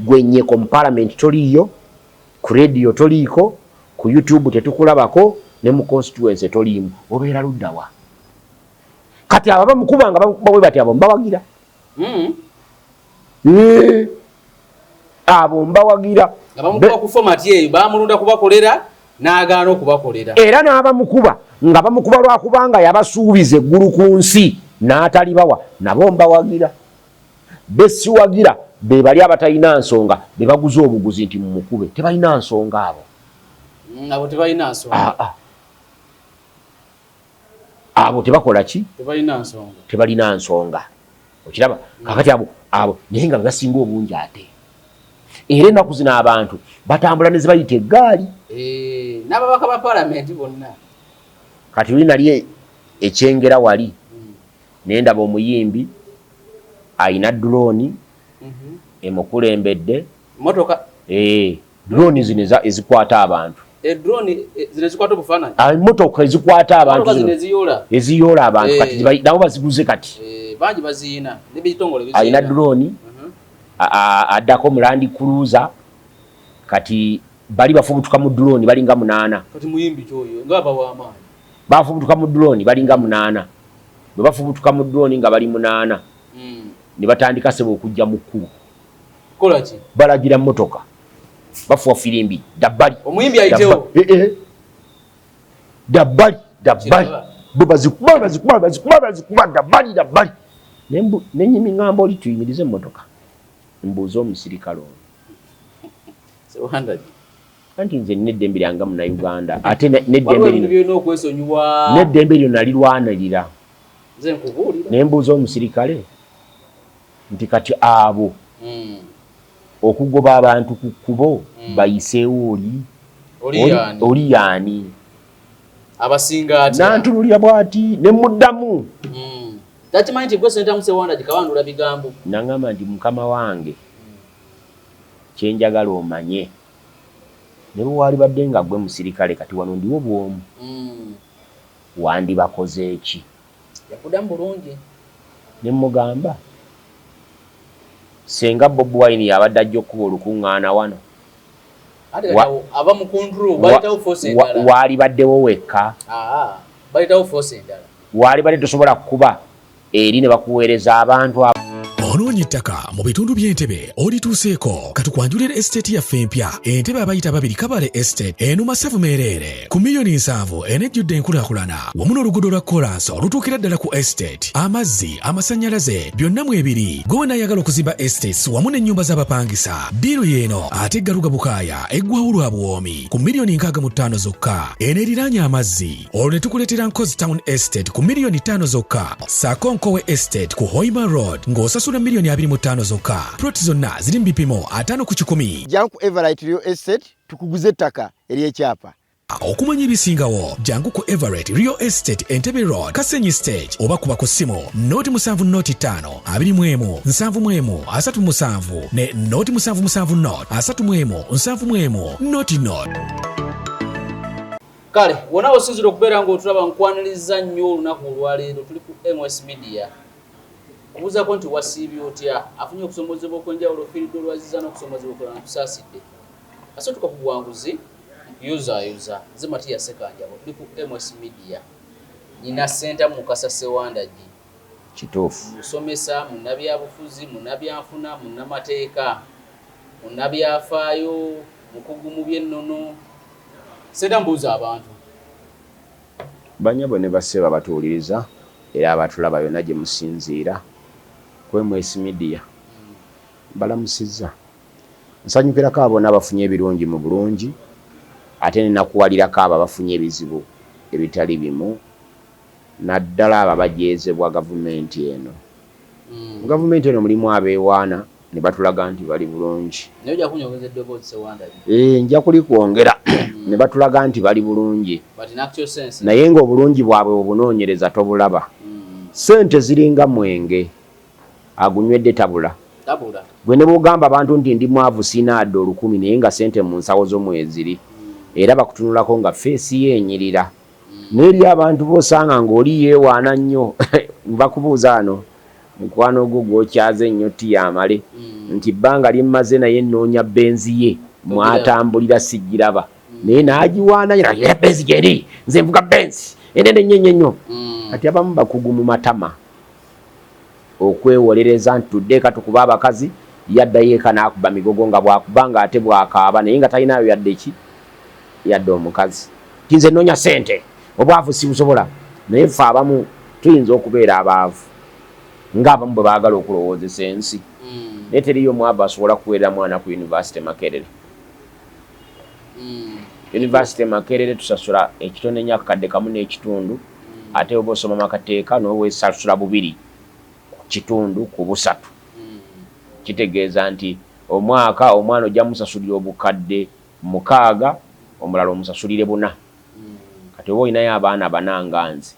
Gwe Nyeko mu parliament toliiyo, ku radio toliiko, ku YouTube tetukulabako, ne mu constituency toliimu, obeera luddawa? Kati abo bamukuba nga bamukuba bwe bati, abo mbawagira. Abo mbawagira. Nga bamukuba ku format eyo, bamulonda kubakolera, n'agaana okubakolera. Era n'abamukuba nga bamukuba lwakubanga yabasuubiza eggulu ku nsi n'atalibawa, nabo mbawagira. Besiwagira be bali abatalina nsonga, be baguza obuguzi nti mumukube. Tebalina nsonga abo. Abo tebalina nsonga. Ah, ah. Abo tebakola ki? Tebalina nsonga. Tebalina nsonga, okiraba? Kakati abo naye nga bebasinga obungi. Ate era ennaku zino abantu batambula ne zebayita eggaali. Eh, n'ababaka ba palamenti bonna. Kati luli nali ekyengera wali, naye ndaba omuyimbi ayina drone emukulembedde. Motoka? Eh, drone zino ezikwata abantu. Drone zino ezikwata obufaananyi? Ah, emotoka ezikwata abantu. Motoka zino zino. Eziyoola. Eziyoola abantu. Kati nabo baziguze kati. Bangi baziyina, n'ebitongole alina biziyina. Drone addako mu Land Cruiser. Kati bali bafubutuka mu drone balinga munaana. Kati muyimbi kyoyo ngaaba w'amaanyi. Bafubutuka mu drone balinga munaana. Bwe bafubutuka mu drone nga bali munaana, ne batandika sebo okujja mu kkubo. Kola ki? Balagira motoka, bafuwa firimbi, dabbali. Omuyimbi ayitewo. Eh, eh. Dabbali, dabbali. Kiraba. Bwe bazikuba, bazikuba, bazikuba, bazikuba, dabbali, dabbali. Nenyimi ŋŋamba oli, tuyimirize emmotoka, mbuuze omusirikale ono. Sewandagi. Anti nze nina eddembe lyange Munnayuganda, ate waliwo n'eddembe ebintu lino byolina okwesonyiwa. N'eddembe lino nalirwanirira. Nze nkubuulira. Ne mbuuza omusirikale nti kati abo okugoba abantu ku kkubo bayiseewo oli oli yaani? Oli yaani? Abasinga atya? Nantunulira bw'ati ne muddamu. Takimanyi nti gwe Sentamu Sewandagi kawandula bigambo. Naŋŋamba nti, mukama wange, kyenjagala omanye, ne bwe waalibadde nga gwe musirikale kati wano ndiwo bw'omu, wandibakoze ki? Yakuddamu bulungi. Ne mugamba, senga Bobi Wine yabadde ajja okukuba olukuŋŋaana wano, ate kati awo aba mu control bayitawo force endala. Waalibaddewo wekka? Aa, bayitawo force endala. Waalibadde tosobola kukuba eri ne bakuweereza abantu abo? Onoonya ettaka mu bitundu by'Entebe? Olituuseeko. Katukwanjulira estate yaffe empya, Entebe abayita babiri Kabale Estate. Eno masavu meereere ku miliyoni 70, enejjudde enkulaakulana wamu n'oluguudo lwa kolansi olutuukira ddala ku estate. Amazzi, amasannyalaze, byonna mwebiri. Gwe wenaayagala okuzimba estates wamu n'ennyumba z'abapangisa, deal yeeno ate Garuga Bukaaya eggwawo lwa buwoomi ku miliyoni 65 zokka. Eno eriraanye amazzi. Olwo ne tukuleetera Nkozi Town Estate ku miliyoni 5 zokka, ssaako Nkowe Estate ku Hoima Road ng'osasula miliyoni 25 zokka. Plot zonna ziri mu bipimo 50 ku 100. Jangu ku Everite Real Estate tukuguze ettaka ery'ekyapa. Okumanya ebisingawo, jangu ku Everett Real Estate, Entebbe Road, Kasenyi Stage, oba kuba ku ssimu 070 5 21 71 37 ne 077 0 31 71 00. Kale wona osinzira okubeera ng'otulaba, nkwaniriza nnyo olunaku olwaleero. Tuli ku MS Media kubuuzaako nti wasiibye otya? Afunye okusomozebwa okw'enjawulo, ofiiriddwa, olwaziza n'okusomozebwa okulala, nkusaasidde. Asootuka ku buwanguzi, nkuyozaayoza. Nze Matiya Sekanjabo, tuli ku MS Media. Nyina Sentamu Mukasa Sewandagi. Kituufu. Musomesa, munnabyabufuzi, munnabyanfuna, munnamateeka, munnabyafaayo, mukugu mu by'ennono. Sentamu, buuza abantu. Banyabo ne bassebo abatuwuliriza era abatulaba yonna gye musinziira ku MS Media, balamusizza. Nsanyukirako abo bonna abafunye ebirungi mu bulungi, ate nenakuwalirako abo abafunye ebizibu ebitali bimu, naddala abo abajeezebwa gavumenti eno. Mu gavumenti eno mulimu abeewaana ne batulaga nti bali bulungi. Naye ojja kunyongeza eddoboozi, Sewandagi. Eh, nja kulikwongera. Ne batulaga nti bali bulungi, but in actual sense naye ng'obulungi bwabwe obunoonyereza tobulaba. Ssente ziringa mwenge, agunywedde tabula. Tabula. Gwe ne bwogamba abantu nti ndi mwavu, siina adde 1000, naye nga ssente mu nsawo zo mweziri, era bakutunulako nga face ye enyirira. Naye eri abantu b'osanga ng'oli yeewaana nnyo, bakubuuza ano. Mukwano gwo gwokyaze ennyo tiyamale nti bbanga lyemmaze naye nnoonya benzi ye mwatambulira sigiraba, naye n'agiwaana ye benzi gyeri, nze nvuga benzi enene nnyo nnyo nnyo. Kati abamu bakugu mu matama okwewolereza nti tudde eka tukuba abakazi, yaddayo eka n'akuba migogo nga bwakuba nga ate bwakaaba, naye nga talinayo yadde ki, yadde omukazi. Ti nze nnoonya ssente, obwavu sibusobola. Naye ffe abamu tuyinza okubeera abaavu ng'abamu bwe baagala okulowoozesa ensi, naye teriyo mwavu asobola kuweerera mwana ku University Makerere. University Makerere tusasula ekitone nnyo akakadde kamu n'ekitundu, ate oba osoma makateeka n'owesasula 2.5 ku 3. Kitegeeza nti omwaka omwana ojja musasulira obukadde 6, omulala omusasulire 4. Kati oba olinayo abaana 4 nga nze.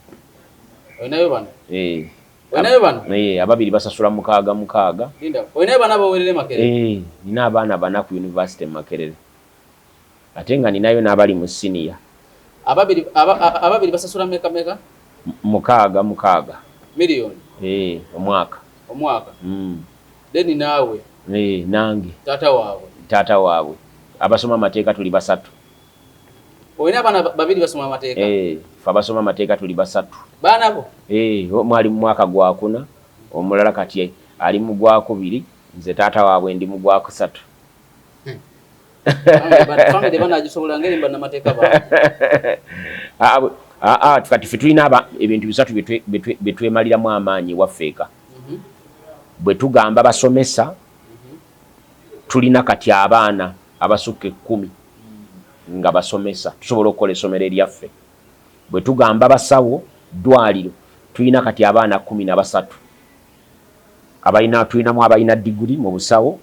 Olinayo bana? Eh. Olinayo bana? Eh, ababiri basasula 6 6. Linda, olinayo bana abawerere Makerere? Eh, nina abaana 4 ku University Makerere. Ate nga ninayo n'abali mu senior. Ababiri basasula meka meka? 6 6. Miliyoni? Eh, omwaka. Omwaka? Then naawe? Eh, nange. Taata waabwe? Taata waabwe. Abasoma amateeka tuli 3. Olina abaana 2 basoma amateeka? Eh, ffe abasoma amateeka tuli 3. Baana bo? Eh, omu ali mu mwaka gwa 4, omulala kati ali mu gwa 2, nze taata waabwe ndi mu gwa 3. Family banagisobola ngeri bannamateeka baabwe. Kati ffe tulina ebintu 3 bye twemaliramu amaanyi waffe eka. Bwe tugamba basomesa, tulina kati abaana abasukka 10 nga basomesa, tusobola okukola essomero eryaffe. Bwe tugamba basawo ddwaliro, tulina kati abaana 13 abalina, tulinamu abalina diguri mu busawo,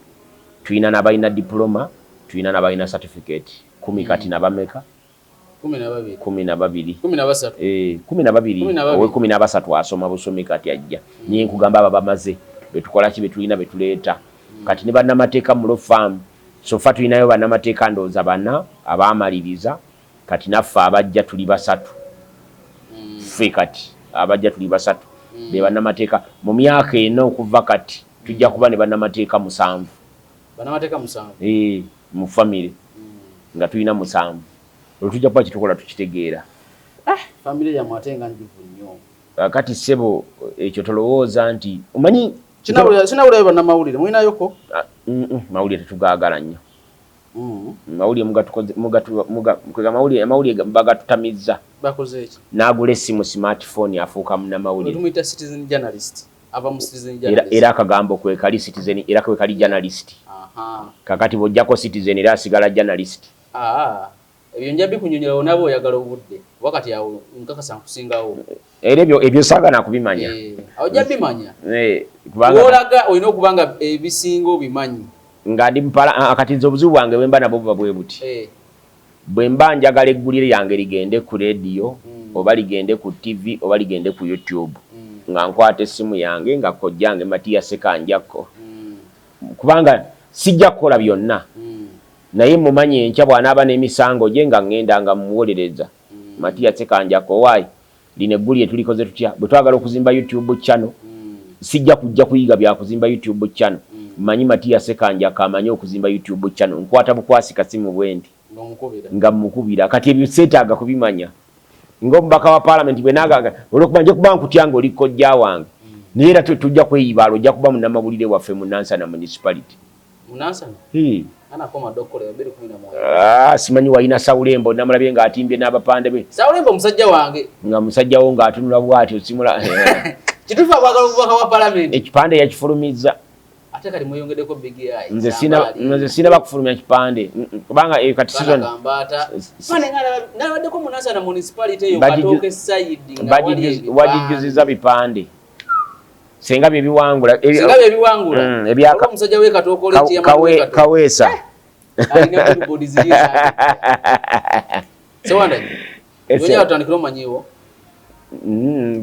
tulina n'abalina diploma, tulina n'abalina certificate 10 kati nabameka? 12. 12. 13. Eh, 12. Owe 13 asoma busomi kati ajja. Niye nkugamba aba bamaze betukola ki, betulina betuleeta. Kati ne bannamateeka mu law firm, so far tulinayo bannamateeka ndowooza 4 abaamaliriza, kati naffe abajja tuli 3. Ffe kati abajja tuli 3 be bannamateeka. Mu myaka 4 okuva kati tujja kuba ne bannamateeka 7. Bannamateeka 7? Eh, mu family nga tulina 7. Olwo tujja kuba kitukola tukitegeera. Family yammwe ate nga njuvu nnyo. Kati ssebo ekyo tolowooza nti omanyi sinawulirayo bannamawulire mulinayoko? Mawulire tetugaagala nnyo. Mawulire mugatukwega amawulire bagatutamizza. Bakoze eki? N'agula essimu smartphone afuuka munnamawulire. Tumuyita citizen journalist, ava mu citizen journalist. Era akagambo kwekali citizen, era kwekali journalist. Kakati bw'ojjako citizen era asigala journalist. Ebyo nja bikunyonyola wonaba oyagala obudde, kuba kati awo nkakasa nkusingawo. Era ebyo saagala kubimanya. Awo ojja bimanya. Kubanga wolaga olina okuba nga ebisinga obimanyi. Nga ndi mpala, kati nze obuzibu bwange bwe mba nabwo buba bwe buti. Bwe mba njagala eggulire lyange ligende ku rediyo, oba ligende ku TV, oba ligende ku YouTube, nga nkwata essimu yange nga kojjange Matiya Sekanjakko. Kubanga sijja kukola byonna. Naye mumanyi enkya bw'anaaba n'emisango gye nga ŋŋenda nga mmuwolereza. Matiya Sekanjakko, waayi lino eggulire tulikoze tutya? Bwe twagala okuzimba YouTube channel, sijja kujja kuyiga bya kuzimba YouTube channel. Mmanyi Matiya Sekanjakko amanyi okuzimba YouTube channel. Nkwata bukwasi kasimu bwe nti. Nga mmukubira. Kati ebyo seetaaga kubimanya. Ng'omubaka wa paalamenti bwe naagaga, olw'okuba nja kuba nkutya ng'oli kojja wange. Naye era tujja kweyibaala, ojja kuba munnamawulire waffe mu Nansana Municipality. Munansana? Simanyi walina Sawulembo, namulabye ng'atimbye n'abapande be. Sawulembo musajja wange. Nga musajja wo ng'atunula bw'atyo simula. Kituufu akwagala obubaka bwa paalamenti. Ekipande yakifulumizza. Ate kati mweyongeddeko Big Eye. Nze sinaba kufulumya kipande kubanga kati season nabaddeko mu Nansana Municipality eyo Katooke side nga wali wagijjuziza bipande. Senga bye biwangula. Senga bye biwangula. Ebyaka omusajja we Katooke ole kiyama Kaweesa. Alina billboard ziri. Sewanda. Yonya watandikira omanyiwo.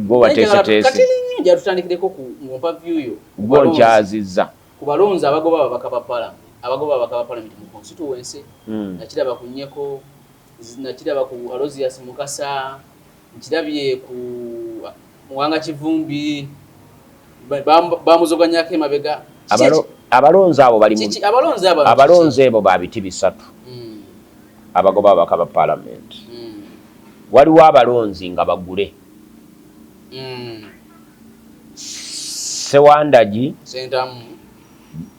Gwo wateeseteese. Kati nnyo nja tutandikireko ku ngompa view yo. Gwo nkyazizza. Ku balonzi abagoba ababaka ba parliament, abagoba ababaka ba parliament mu constituency. Nakiraba ku Nyeko, nakiraba ku Aloysius Mukasa, nkirabye ku Muwanga Kivumbi. Bamuzoganyako emabega. Abalonzi abo bali abalonzi abo, abalonzi ebo ba biti 3 abagoba ababaka ba paalamenti. Waliwo abalonzi nga bagule Sewandagi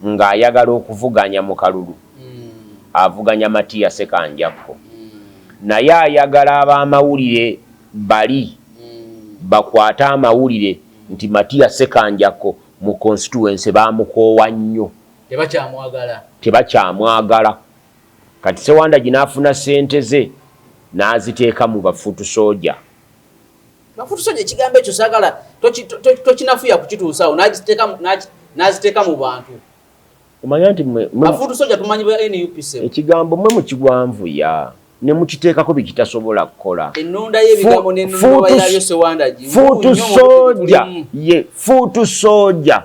ng'ayagala okuvuganya mu kalulu, avuganya Matiya Sekanjakko, naye ayagala ab'amawulire bali bakwate amawulire nti Matiya Sekanjakko mu constituency bamukoowa nnyo, tebakyamwagala. Kati Sewandagi n'afuna ssente ze n'aziteeka mu ba foot soldier. Ba foot soldier, ekigambo ekyo saagala tokinafuya kukituusaawo, n'aziteeka mu bantu. Omanya nti Ba foot soldier tumanyi ba NUP. Ekigambo mwe mukigwanvuya ne mukiteekako bikitasobola kukola. Ennonda y'ebigambo n'ennonda yabyo Sewandagi. Foot soldier ye foot soldier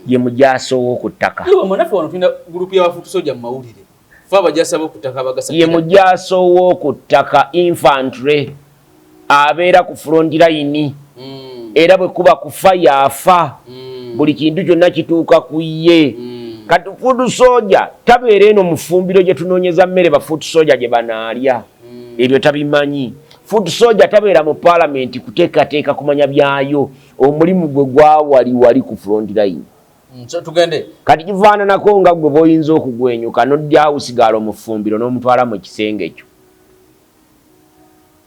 ye mujaasi ow'oku ttaka. Naffe wano tulina group y'aba foot soldier mu mawulire, fe abajaasi ab'oku ttaka bagasakira. Ye mujaasi ow'oku ttaka, infantry abeera ku front line, era bwe kuba kufa yaafa, buli kintu kyonna kituuka ku ye. Kati foot soldier tabeera eno mu ffumbiro gye tunoonyeza mmere ba foot soldier gye banaalya, ebyo tabimanyi. Foot soldier tabeera mu paalamenti kuteekateeka kumanya byayo, omulimu gwe gwawali wali ku front line. Tugende. Kati kifaananako nga gwe bw'oyinza okugwenyuka n'ojja usigala mu ffumbiro n'omutwala mu kisenge kyo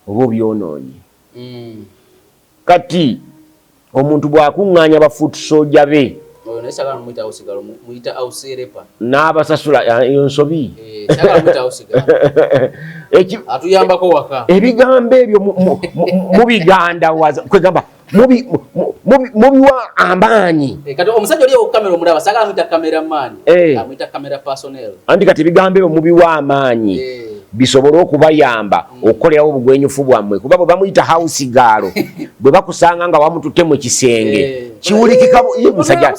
oba obyonoonye. Kati omuntu bw'akuŋŋaanya ba foot soldier be n'abasasula, eyo nsobi. Atuyambako waka. Ebigambo ebyo mubigandawaza, kwegamba mubiwa amaanyi. Kati omusajja oli okamera omulaba, sagala amuyita cameraman, amuyita camera personnel. Anti kati ebigambo ebyo mubiwa amaanyi bisobole okubayamba okukolerawo obugwenyufu bwammwe, kuba bwe bamuyita house girl, bwe bakusanga nga wamututte mu kisenge kiwulikika musajja,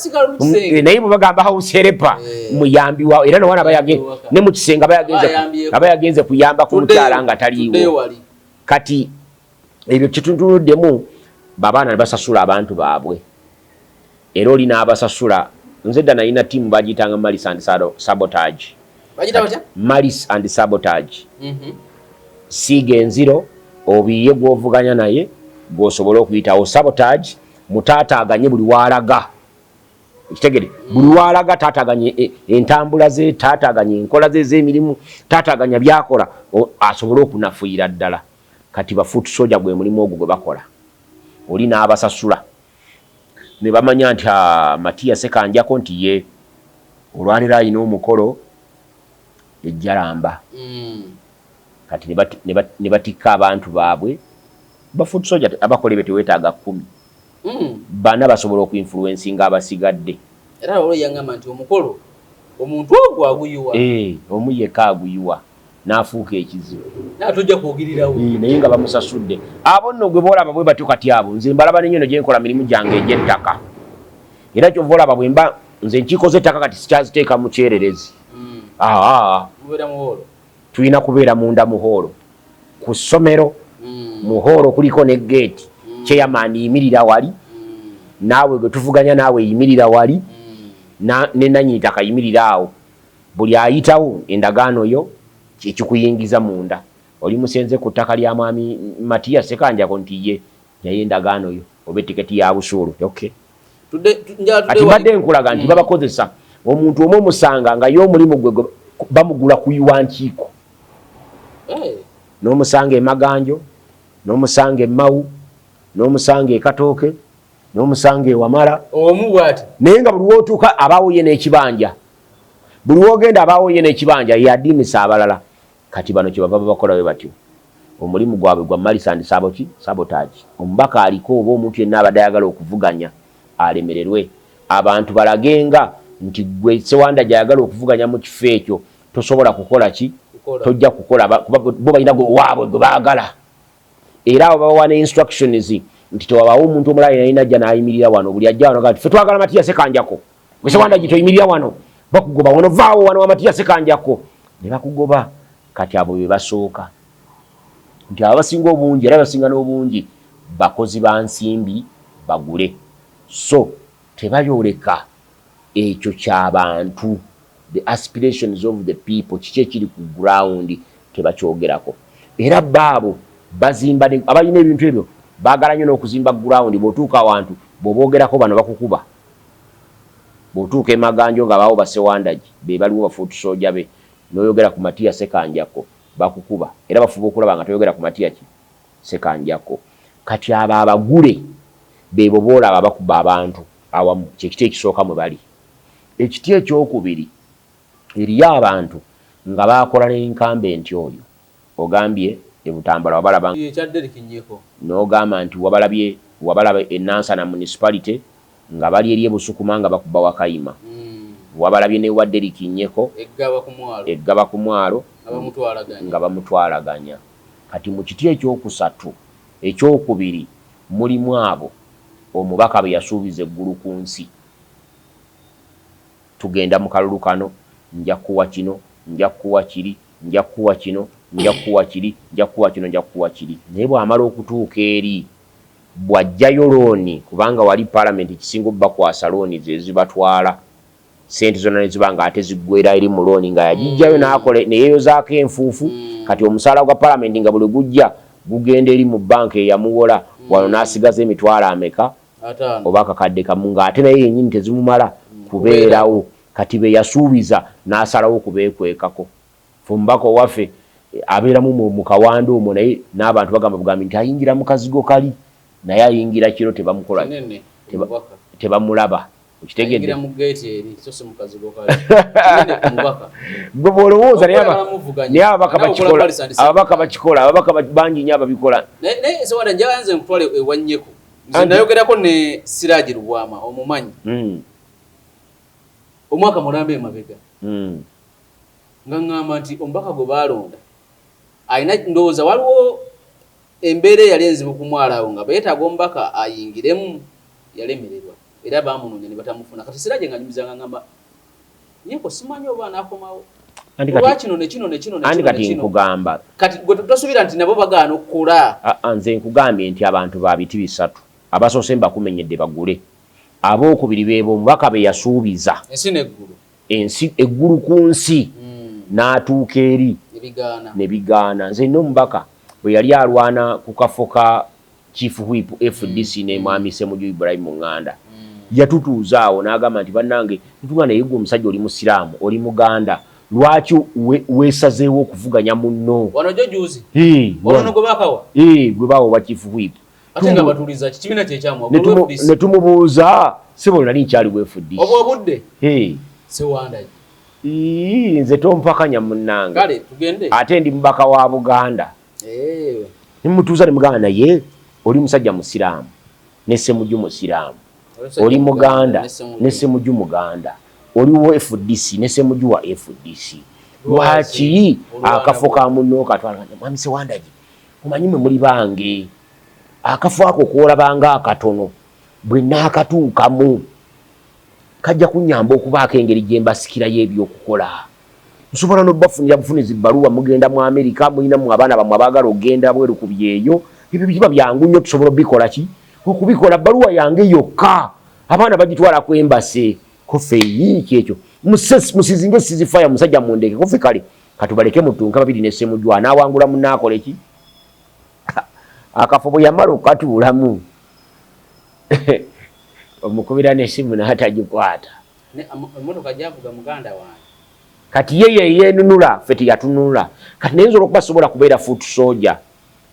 naye bwe bagamba house helper, muyambi wa era nowana ne mu kisenge aba yagenze kuyamba ku mukyala nga taliiwo. Kati ebyo kituntunuddemu, babaana ne basasula abantu baabwe, era oli n'abasasula. Nze dda nalina ttiimu bagiyitanga Malice and Sabotage. Malice and Sabotage, siiga enziro obiye gw'ovuganya naye gw'osobole okuyitawo. Sabotage, mutaataaganye buli waalaga, ekitegere buli waalaga, taataaganye entambula ze, taataaganye enkola ze ez'emirimu, taataaganya byakola asobole okunafuyira ddala. Kati ba foot soldier gwe mulimu ogwo gwe bakola, oli n'abasasula ne bamanya nti Matiya Sekanjako nti ye olwaleero alina omukolo ejjalamba. Kati ne batikka abantu baabwe ba foot soldier abakola ebyo. Teweetaaga 10, 4 basobola okuinfluencinga abasigadde. Era olwo yaŋŋamba nti omukolo omuntu ogwo aguyiwa. Omu yekka aguyiwa n'afuuka ekizibu. Naye kwogererawo. Naye nga bamusasudde. Abo nno gwe boolaba bwe batyo. Kati abo nze mbalaba nenyo gye nkola mirimu gyange egy'ettaka, era kyova olaba bwe mba nze enkiiko z'ettaka kati sikyaziteeka mu kyererezi. Tulina kubeera munda mu hall ku ssomero, mu hall kuliko ne geeti. Chairman yimirira wali, naawe gwe tuvuganya naawe yimirira wali, ne nannyini ttaka yimirira awo. Buli ayitawo, endagaano yo ekikuyingiza munda. Oli musenze ku ttaka lya mwami Matiya Sekanjako nti ye naye endagaano yo oba etiketi ya busuulu, okay. Kati mbadde nkulaga nti babakozesa. Omuntu omu omusanga nga ye omulimu gwe bamugula kuyiwa nkiiko, n'omusanga emaganjo, n'omusanga emawu, n'omusanga ekatooke, n'omusanga ewamala, naye nga buli wotuuka abaawo ye n'ekibanja, buli wogenda abaawo ye n'ekibanja, yadiimisa abalala. Kati bano kyebava babakola bwe batyo, omulimu gwabwe gwa malice and sabotage. Omubaka aliko oba omuntu yenna abadde ayagala okuvuganya alemererwe, abantu balagenga nti gwe Sewanda gyayagala okuvuganya mu kifo ekyo tosobola kukola ki, tojja kukola, kuba bo balina waabwe gwe baagala. Era abo babawa ne instructions nti tewabaawo omuntu omulala yenalina ajja n'ayimirira wano. Buli ajja wano gati, "Ffe twagala Matiya Sekanjako, gwe Sewanda gitoyimirira wano," bakugoba wano, "Vaawo wano wa Matiya Sekanjako," ne bakugoba. Kati abo be basooka nti abo basinga obungi, era basinga n'obungi bakozi ba nsimbi bagule. So Tebayoleka ekyo kyabantu, the aspirations of the people, kiki ekiri ku ground tebakyogerako. Era baabo bazimba, abalina ebintu ebyo baagala nnyo n'okuzimba ground. Bw'otuuka awantu bw'oboogerako bano bakukuba. Bw'otuuka emaganjo nga baawo basewandagi be baliwo, ba foot soldier be, n'oyogera ku Matiya Sekanjako bakukuba. Era bafuba okulaba nga toyogera ku Matiya ki Sekanjako. Kati abo abagule bebo boolaba bakuba abantu awamu. Kyekiti ekisooka mwe bali. Ekiti ekyokubiri, eriyo abantu nga bakola ne incumbent oyo ogambye ebutambala wabalaba, n'ogamba nti wabalabye, wabalaba enansana municipality nga bali eri ebusukuma nga bakuba wakayima. Wabalabye ne wa Derrick Nyeko eggaba ku mwalo nga bamutwalaganya. Kati mu kiti ekyokusatu, ekyokubiri, mulimu abo omubaka bwe yasuubiza eggulu ku nsi: tugenda mu kalulu kano, nja kuwa kino, nja kuwa kiri, nja kuwa kino, nja kuwa kiri, nja kuwa kino, nja kuwa kiri. Naye bw'amala okutuuka eri, bw'ajjayo loan, kubanga wali paalamenti kisinga obbakwasa loan ze zibatwala sente zonna ne ziba nga ate ziggwera eri mu loan nga yagijjayo n'akola neyeeyozaako enfuufu. Kati omusaala gwa paalamenti nga buli gujja gugenda eri mu banka eyamuwola wano, n'asigaza emitwalo ameka oba akakadde kamu, ng'ate naye yennyini tezimumala kubeerawo. Kati be yasuubiza n'asalawo kubeekwekako. Fe omubaka owaffe abeeramu mu kawanda omwo, naye n'abantu bagamba bugambi nti ayingira mu kazigo kali, naye ayingira kiro, tebamukola, tebamulaba. Okitegedde? Gwe bwolowooza, naye ababaka bakikola, ababaka bakikola, ababaka bangi nnyo ababikola. Naye sewada, njagala nze nkutwale ewanyeko. Nze nayogerako ne Siraji Lubwama, omumanyi, omwaka mulambe emabega, nga ŋŋamba nti omubaka gwe baalonda alina, ndowooza waliwo embeera eyali enzibu ku mwalo awo nga beetaaga omubaka ayingiremu, yalemererwa era bamunoonya ne batamufuna. Kati Siraje nga nyumiza nga ŋŋamba Nyeko simanyi oba anaakomawo olwa kino nekino nekino. Anti kati nkugamba. Kati gwe tosuubira nti nabo bagaana okukola? Nze nkugambye nti abantu ba biti bisatu. Abasoose mbakumenyedde, bagule. Abookubiri beebo omubaka be yasuubiza ensi n'eggulu, ensi eggulu ku nsi, n'atuuka eri ne bigaana. Nze nina omubaka bwe yali alwana ku kafo ka chief whip FDC ne mwami Semuju Ibrahim Nganda, yatutuuza awo n'agamba nti bannange, ntuga naye gwe omusajja oli musiraamu, oli muganda, lwaki weesazeewo okuvuganya munno? Wano jo juzi ono gwe bakawa. Gwe bawa owa chief whip. Ate nga batuliza kibiina kyekyamu. Ne tumubuuza, sebo, nali nkyali w FDC. Oba obudde sewanda. Nze tompakanya munnange. Kale tugende. Ate ndi mubaka wa Buganda. Nimutuuza ne mugamba, naye oli musajja musiraamu ne Semuju musiraamu, oli muganda ne Semuju muganda, oli wa FDC ne Semuju wa FDC, lwaki akafo ka munno katwala? Mwami Sewandagi, omanyi mwe muli bange, akafo ako kwolabanga akatono bwe naakatuukamu kajja kunyamba okubaako engeri gye mbasikirayo ebyokukola. Nsobola nobafunira bufunizi bbaluwa, mugenda mu Amerika, mulinamu abaana bammwe abaagala okugenda bweru ku byeyo, ebyo biba byangu nnyo, tusobola obikola ki okubikola, bbaluwa yange yokka abaana bagitwala ku embassy. Kofe yiiki ekyo musizinge sizifaya musajja mundeke. Kofe kale katubaleke mutunka babiri ne Semujju anaawangula munaakola eki. Akafo bwe yamala okukatuulamu, omukubira n'essimu n'atagikwata. Emotoka gyavuga muganda wange. Kati ye yeyenunula, ffe teyatununula. Kati naye nsobola okuba sobola kubeera foot soldier,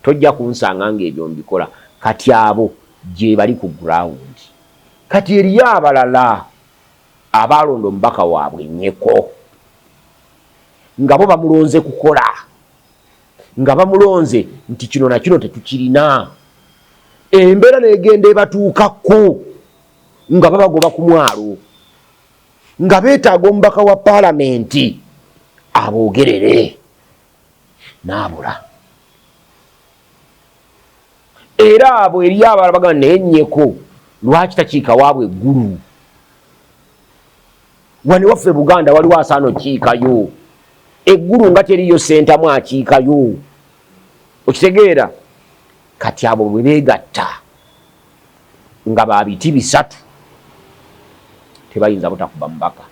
tojja kunsanga ngaebyo mbikola. Kati abo gye bali ku ground. Kati eriyo abalala abalonda omubaka waabwe Nyeko nga bo bamulonze kukola, nga bamulonze nti kino na kino tetukirina. Embeera negenda ebatuukako nga babagoba ku mwalo, nga beetaaga omubaka wa paalamenti aboogerere, n'abula. Era abo eriyo abalala bagamba, naye Nyeko lwaki takiika waabwe eggulu? Wano waffe Buganda waliwo asaana okiikayo eggulu nga teriyo Sentamu akiikayo, okitegeera? Kati abo bwe beegatta nga ba biti bisatu, Tebayinza butakuba mubaka.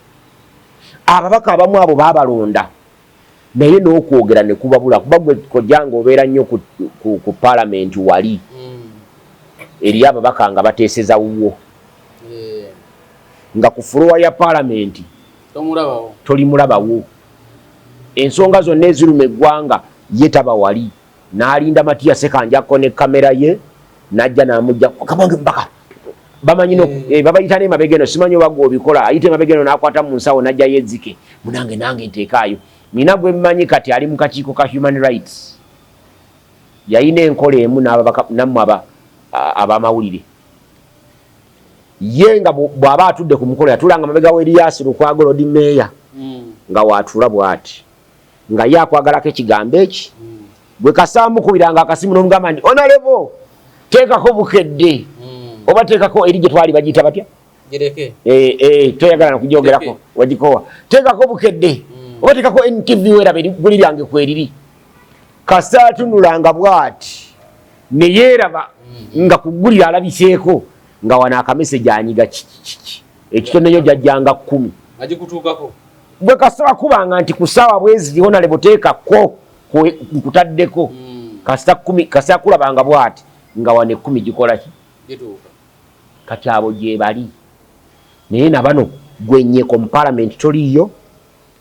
Ababaka abamu abo babalonda naye n'okwogera ne kubabula, kuba gwe kojjanga obeera nnyo ku paalamenti wali eriyo ababaka nga bateeseza wuwo nga ku floor ya paalamenti tolimulabawo. Ensonga zonna eziruma eggwanga ye taba wali, n'alinda Matiya Sekanjakko ne kamera ye n'ajja n'amujja kabange mubaka bamanyi no babayita n'emabega eno, simanyi oba gwe obikola, ayita emabega eno n'akwata mu nsawo n'ajja yezzike munange nange nteekaayo. Nina gwe mmanyi kati ali mu kakiiko ka human rights, yalina enkola emu n'ababaka nammwe abamawulire. Ye nga bw'aba atudde ku mukolo yatuulanga mabega wa Erias Lukwago Lord Mayor, nga waatuula bw'ati nga ye akwagalako ekigambo eki gwe kasaamukubiranga akasimu n'omugamba nti honorable teekako Bukedde oba teekako eri gye twali bagiyita batya, toyagala nakugyogerako wagikowa, teekako Bukedde oba teekako NTV weraba egguli lyange kweriri. Kasita atunulanga bw'ati ne yeeraba nga ku ggulire alabiseeko nga wano akameseji anyiga kikiki ekitono nnyo jajjanga 10 gwe kasita wakubanga nti ku ssaawa bweziri honorable teekako nkutaddeko kasita 10, kasita kulabanga bw'ati nga wano 10 gikola ki kati abo gye bali. Naye na bano gwenyeko mu parliament toliiyo,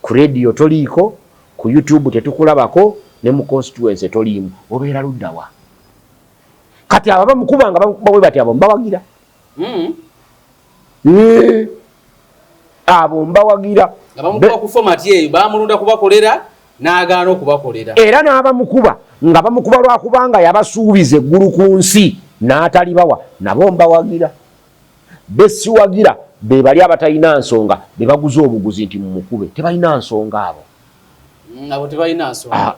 ku radio toliiko, ku YouTube tetukulabako, ne mu constituency toliimu, obeera luddawa? Kati abo bamukubanga bamukuba bwe bati, abo mbawagira. Abo mbawagira. Nga bamukuba ku format eyo, bamulonda kubakolera n'agaana okubakolera. Era n'abamukuba nga bamukuba lwakubanga yabasuubiza eggulu ku nsi n'atalibawa, nabo mbawagira. Besiwagira be bali abatalina nsonga, be baguza obuguzi nti mumukube, tebalina nsonga abo. Abo tebalina nsonga.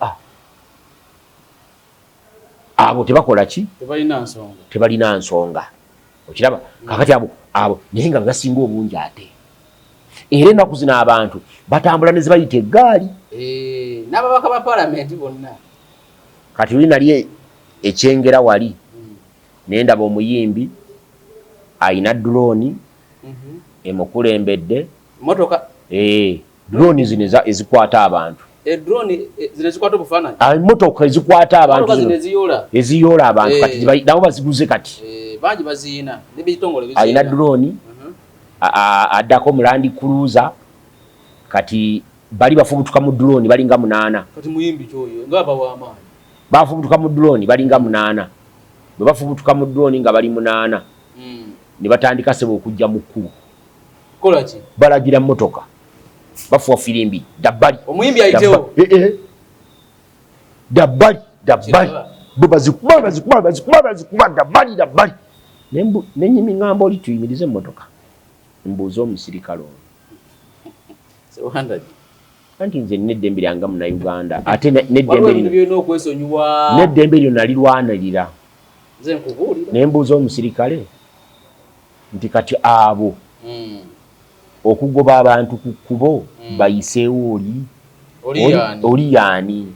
Abo tebakola ki? Tebalina nsonga. Tebalina nsonga. Okiraba? Kakati abo abo naye nga basinga obungi ate. Era ennaku zino abantu batambula ne zibayita eggaali. N'ababaka ba paalamenti bonna. Kati luli nali ekyengera wali ne ndaba omuyimbi ayina drone emukulembedde. Motoka. Drone zino ezikwata abantu. Drone zino ezikwata obufaananyi. Emmotoka ezikwata abantu zino eziyoola. Eziyoola abantu kati nabo baziguze kati. Bangi baziyina n'ebitongole biziyina. Ayina drone addako mu Land Cruiser, kati bali bafubutuka mu drone balinga 8. Kati muyimbi kyoyo nga aba w'amaanyi. Bafubutuka mu drone balinga 8. Bwe bafubutuka mu drone nga bali 8. Ne batandika sebo okujja mu kkubo. Kola ki? Balagira mmotoka. Bafuwa firimbi dabbali. Omuyimbi ayitewo. Dabbali dabbali. Bwe bazikuba bazikuba bazikuba bazikuba dabbali dabbali. Nenyimi ngamba oli tuyimirize emmotoka. Mbuuze omusirikale ono. Anti nze nina eddembe lyange Munnayuganda ate n'eddembe lyo nalirwanirira. Ne mbuuza omusirikale nti kati abo okugoba abantu ku kkubo bayiseewo oli oli yaani?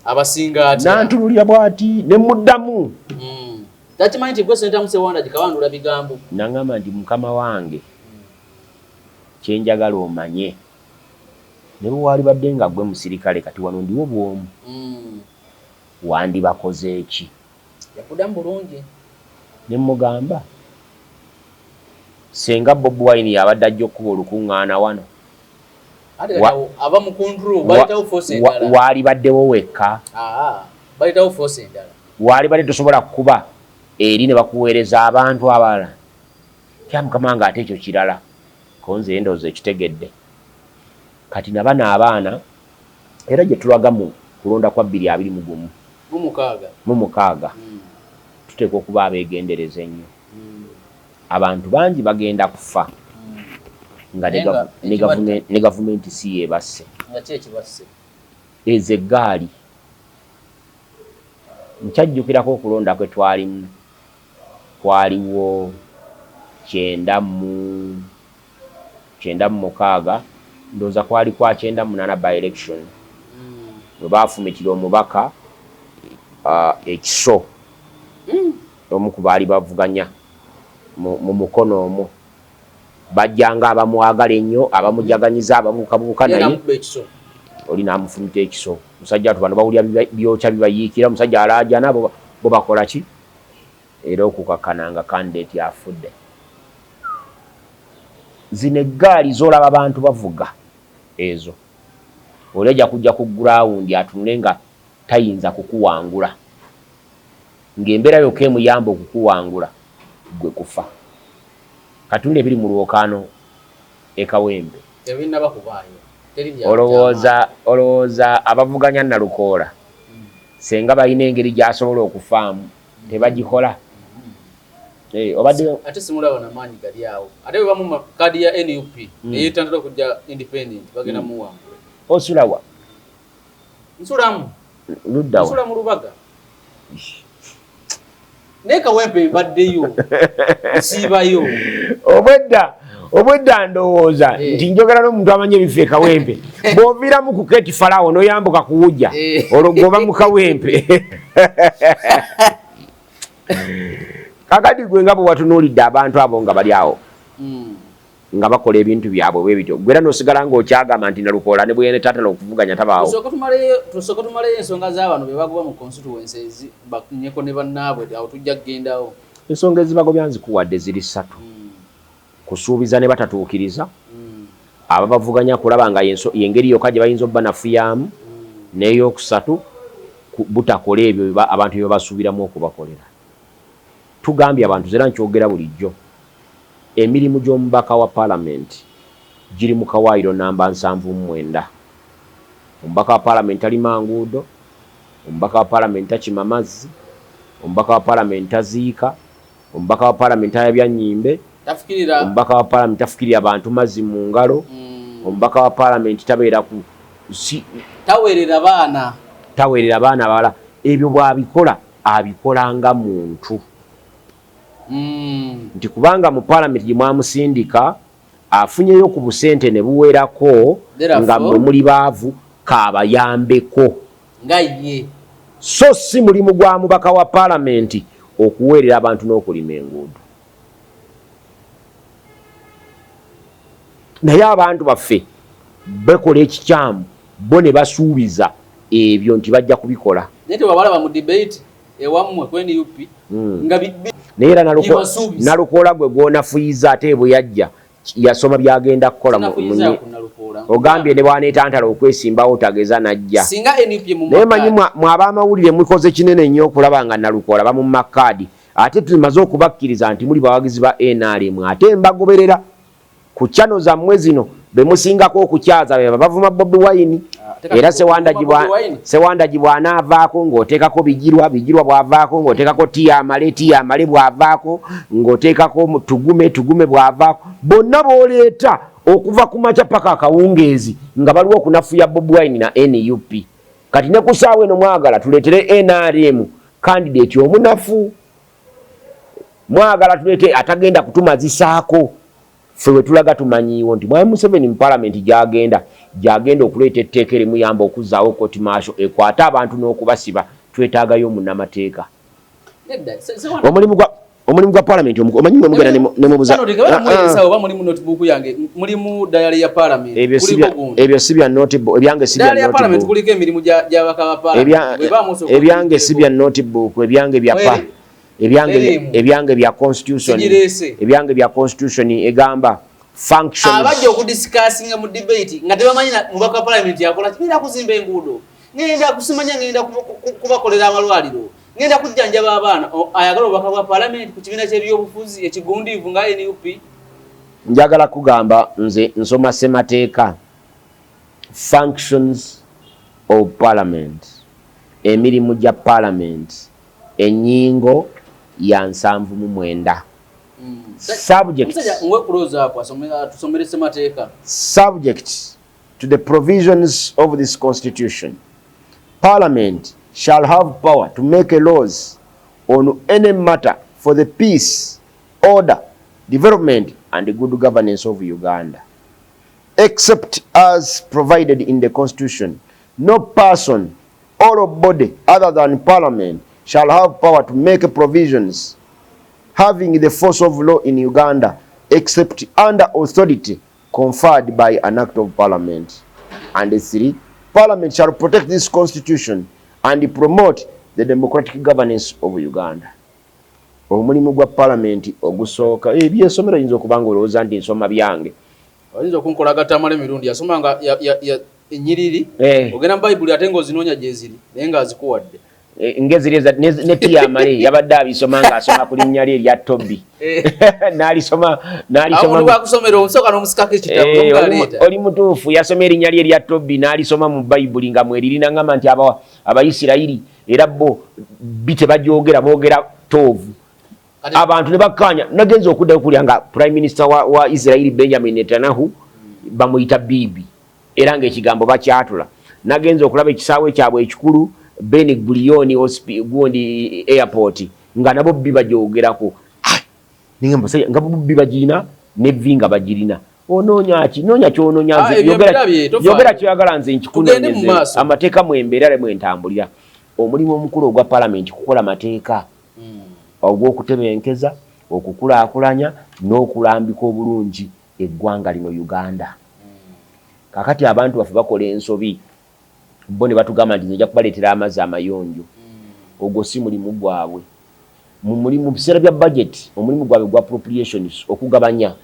Abasinga atya? Nantunulira bw'ati ne muddamu. Takimanyi nti gwe Ssentamu Ssewandagi kawandula bigambo. Nangamba nti mukama wange kye njagala omanye ne bwe waalibadde nga ggwe musirikale kati wano ndiwo bw'omu wandibakoze ki? Yakuddamu bulungi. Ne mmugamba senga Bobi Wine yabadde ajja okukuba olukuŋŋaana wano aba mu control bayitawo force endala. Waalibaddewo wekka. Bayitawo force endala. Waalibadde tosobola kukuba eri ne bakuweereza abantu abalala. Kya mukama nga ate ekyo kirala. Ko nze ndowooza ekitegedde. Kati na bano abaana era gye tulaga mu kulonda kwa 2021 Mu mukaaga tuteekwa okuba abeegendereza ennyo. Abantu bangi bagenda kufa nga ne gavumenti si yeebasse. Ezo eggaali nkyajjukirako okulonda kwe twalimu kwaliwo 96 ndowooza kwali kwa 98 by election bwe baafumitira omubaka ekiso omu ku baali bavuganya mu mukono omwo. Bajjanga abamwagala ennyo, abamujaganyiza, ababuukabuuka, naye oli n'amufumita ekiso. Musajja atu bano bawulira byokya bibayiikira, omusajja alaajana, bo bakola ki? Era okukakkana nga candidate afudde. Zino eggaali z'olaba abantu bavuga ezo, oli ajja kujja ku ground atunule nga tayinza kukuwangula, ng'embeera yokka emuyamba okukuwangula gwe kufa. Katunde ebiri mu lwokaano e Kawempe. Tebinnaba kubaayo. Olowooza abavuganya Nalukoola senga balina engeri gy'asobola okufaamu tebagikola? Obadde ate simulaba na maanyi gali awo, ate bwe bamuma kaadi ya NUP neyetantala okujja independent, bagenda muwangula. Osulawa? Nsulamu. Luddawa? Nsula mu Lubaga, naye Kawempe mbaddeyo, nsiibayo. Obwedda ndowooza nti njogera n'omuntu amanyi ebifo e Kawempe. Bw'oviiramu ku Keti Falawo n'oyambuka kuwujja, olwo gwoba mu Kawempe. Kakati gwe nga bwe watunuulidde abantu abo nga bali awo nga bakola ebintu byabwe bwe bityo, gwe era n'osigala ng'okyagamba nti Nalukoola ne bwe yenetatala okuvuganya tabaawo? Tusooke tumaleyo ensonga z'abano be bagoba mu constituencies, banyeko ne bannaabwe, awo tujja kugendawo. Ensonga ezibagobya nzikuwadde, ziri ssatu: kusuubiza ne batatuukiriza, ababavuganya kulaba nga yengeri yokka gye bayinza obbanafuyaamu, n'eyokusatu butakola ebyo abantu bye babasuubiramu okubakolera. Tugambye abantu, era nkyogera bulijjo, emirimu gy'omubaka wa paalamenti giri mu kawaayiro namba 79. Omubaka wa paalamenti talima nguudo, omubaka wa paalamenti takima mazzi, omubaka wa paalamenti taziika, omubaka wa paalamenti tayabya nnyimbe, omubaka wa paalamenti tafukirira bantu mazzi mu ngalo, omubaka wa paalamenti tabeera ku taweerera baana. Taweerera baana balala. Ebyo bw'abikola, abikola nga muntu, nti kubanga mu paalamenti gye mwamusindika afunyeyo ku busente ne buwerako, nga mmwe muli baavu, kaabayambeko nga ye. So si mulimu gwa mubaka wa paalamenti okuweerera abantu n'okulima enguudo. Naye abantu baffe bakola ekikyamu, bo ne basuubiza ebyo nti bajja kubikola. Naye tewabalaba mu debate ewammwe ku NUP nga Naye era Nalukoola gwe gwonafuyiza, ate bwe yajja yasoma byagenda kukola. Ogambye ne bwaneetantala okwesimbawo tageza najja. Naye manyi mwe ab'amawulire mukoze kinene nnyo okulaba nga Nalukoola bamumma kaadi, ate tumaze okubakkiriza nti muli bawagizi ba NRM, ate mbagoberera ku channel zammwe zino, be musingako okukyaza be bavuma Bobi Wine. Era Sewandagi bw'anaavaako ng'oteekako Bigirwa, Bigirwa bw'avaako ng'oteekako Tiyamale, Tiyamale bw'avaako ng'oteekako Tugume, Tugume bw'avaako, bonna b'oleeta okuva ku makya paka akawungeezi nga baliwo okunafuya Bobi Wine na NUP. Kati ne ku ssaawa eno mwagala tuleetere NRM candidate omunafu, mwagala tuleete atagenda kutumazisaako. Ffe we tulaga tumanyiiwo nti Mwami Museveni mu paalamenti gyagenda okuleeta etteeka erimuyamba okuzzaawo court martial ekwate abantu n'okubasiba, twetaagayo munnamateeka. Omulimu gwa paalamenti, omanyi mwe mugenda nemubuza. Oba mulimu notebook yange, mulimu diary ya parliament. Ebyo si bya notebook, ebyange si bya notebook. Kuliko emirimu gy'abaka ba parliament. Ebyange si bya notebook, ebyange bya pa ebyange bya constitution, ebyange bya constitution egamba functions. Abajja okudiscussinga mu debate nga tebamanyi mubaka wa parliament yakola ngenda kuzimba enguudo, ngenda kusimanya, ngenda kubakolera amalwaliro, ngenda kujjanjaba abaana. Ayagala obubaka bwa parliament ku kibiina ky'ebyobufuzi ekigundiivu nga NUP? Njagala kugamba, nze nsoma ssemateeka. Functions of parliament, emirimu gya parliament, ennyingo ya 79. Subject to the provisions of this constitution, parliament shall have power to make laws on any matter for the peace, order, development and good governance of Uganda. Except as provided in the constitution, no person or body other than parliament shall have power to make provisions having the force of law in Uganda. except under authority conferred by an act of parliament. And three, parliament shall protect this constitution and promote the democratic governance of Uganda. Omulimu gwa parliament ogusooka, ebyensomero yinza okuba nga olowooza nti nsoma byange. Oyinza okunkola agatamala emirundi yasoma nga ennyiriri ogenda mu Bayibuli ate ng'ozinoonya gyeziri naye ng'azikuwadde. Ngeziri ne Tiyamale yabadde abisoma ng'asoma ku linnya lye erya Tobi n'alisoma n'alisoma. Bwakusomera osooka n'omusikako ekitabo. Oli mutuufu, yasoma erinnya lye erya Tobi n'alisoma mu Bayibuli nga mweriri, n'aŋŋamba nti Abayisirayiri era bo bi tebagyogera, boogera toovu. Abantu ne bakkaanya. Nagenza okuddayo kulya nga prime minister wa Israeli Benjamin Netanyahu bamuyita Bibi, era ng'ekigambo bakyatula. Nagenza okulaba ekisaawe kyabwe ekikulu Ben Gurion gundi airport nga nabo bi bagyogerako. Nga bo bi bagirina ne vi nga bagirina. Onoonya ki? Noonya kyonoonya. Ah, nze yogera kyoyagala, nze nkikunoonyeze. Amateeka mwembeera mwentambulira. Omulimu omukulu ogwa palamenti kukola mateeka ogw'okutebenkeza, okukulaakulanya n'okulambika obulungi eggwanga lino Uganda. Kakati abantu baffe bakola ensobi, bo ne batugamba nti nja kubaleetera amazzi amayonjo. Ogwo si mulimu gwabwe. Mu biseera bya budget, omulimu gwabwe gwa appropriations, okugabanya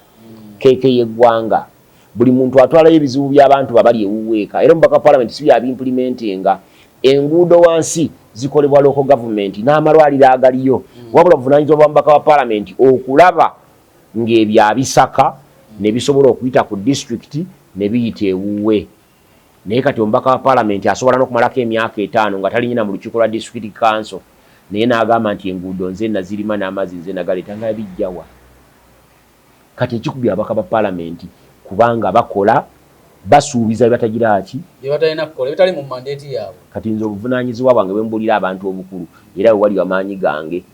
keeke y'eggwanga. Buli muntu atwalayo ebizibu by'abantu babali ewuweeka, era omubaka wa parliament si byabiimplementinga. Enguudo wansi zikolebwa local government n'amalwaliro agaliyo, wabula obuvunanyizibwa bwa mubaka wa parliament okulaba ng'ebyo abisaka ne bisobola okuyita ku disitulikiti ne biyita ewuwe. Naye kati omubaka wa parliament asobola n'okumalako emyaka 5 nga talinyina mu lukiiko lwa district council, naye n'agamba nti enguudo nze nazirima n'amazzi nze nagaleeta, nga bijjawa? Kati ekikubya ababaka ba parliament kubanga bakola, basuubiza bye batagira ki. Bye batalina kukola, ebitali mu mandate yaabwe. Kati nze obuvunaanyizibwa bwange bwe mbuulira abantu obukulu, era we wali amaanyi gange,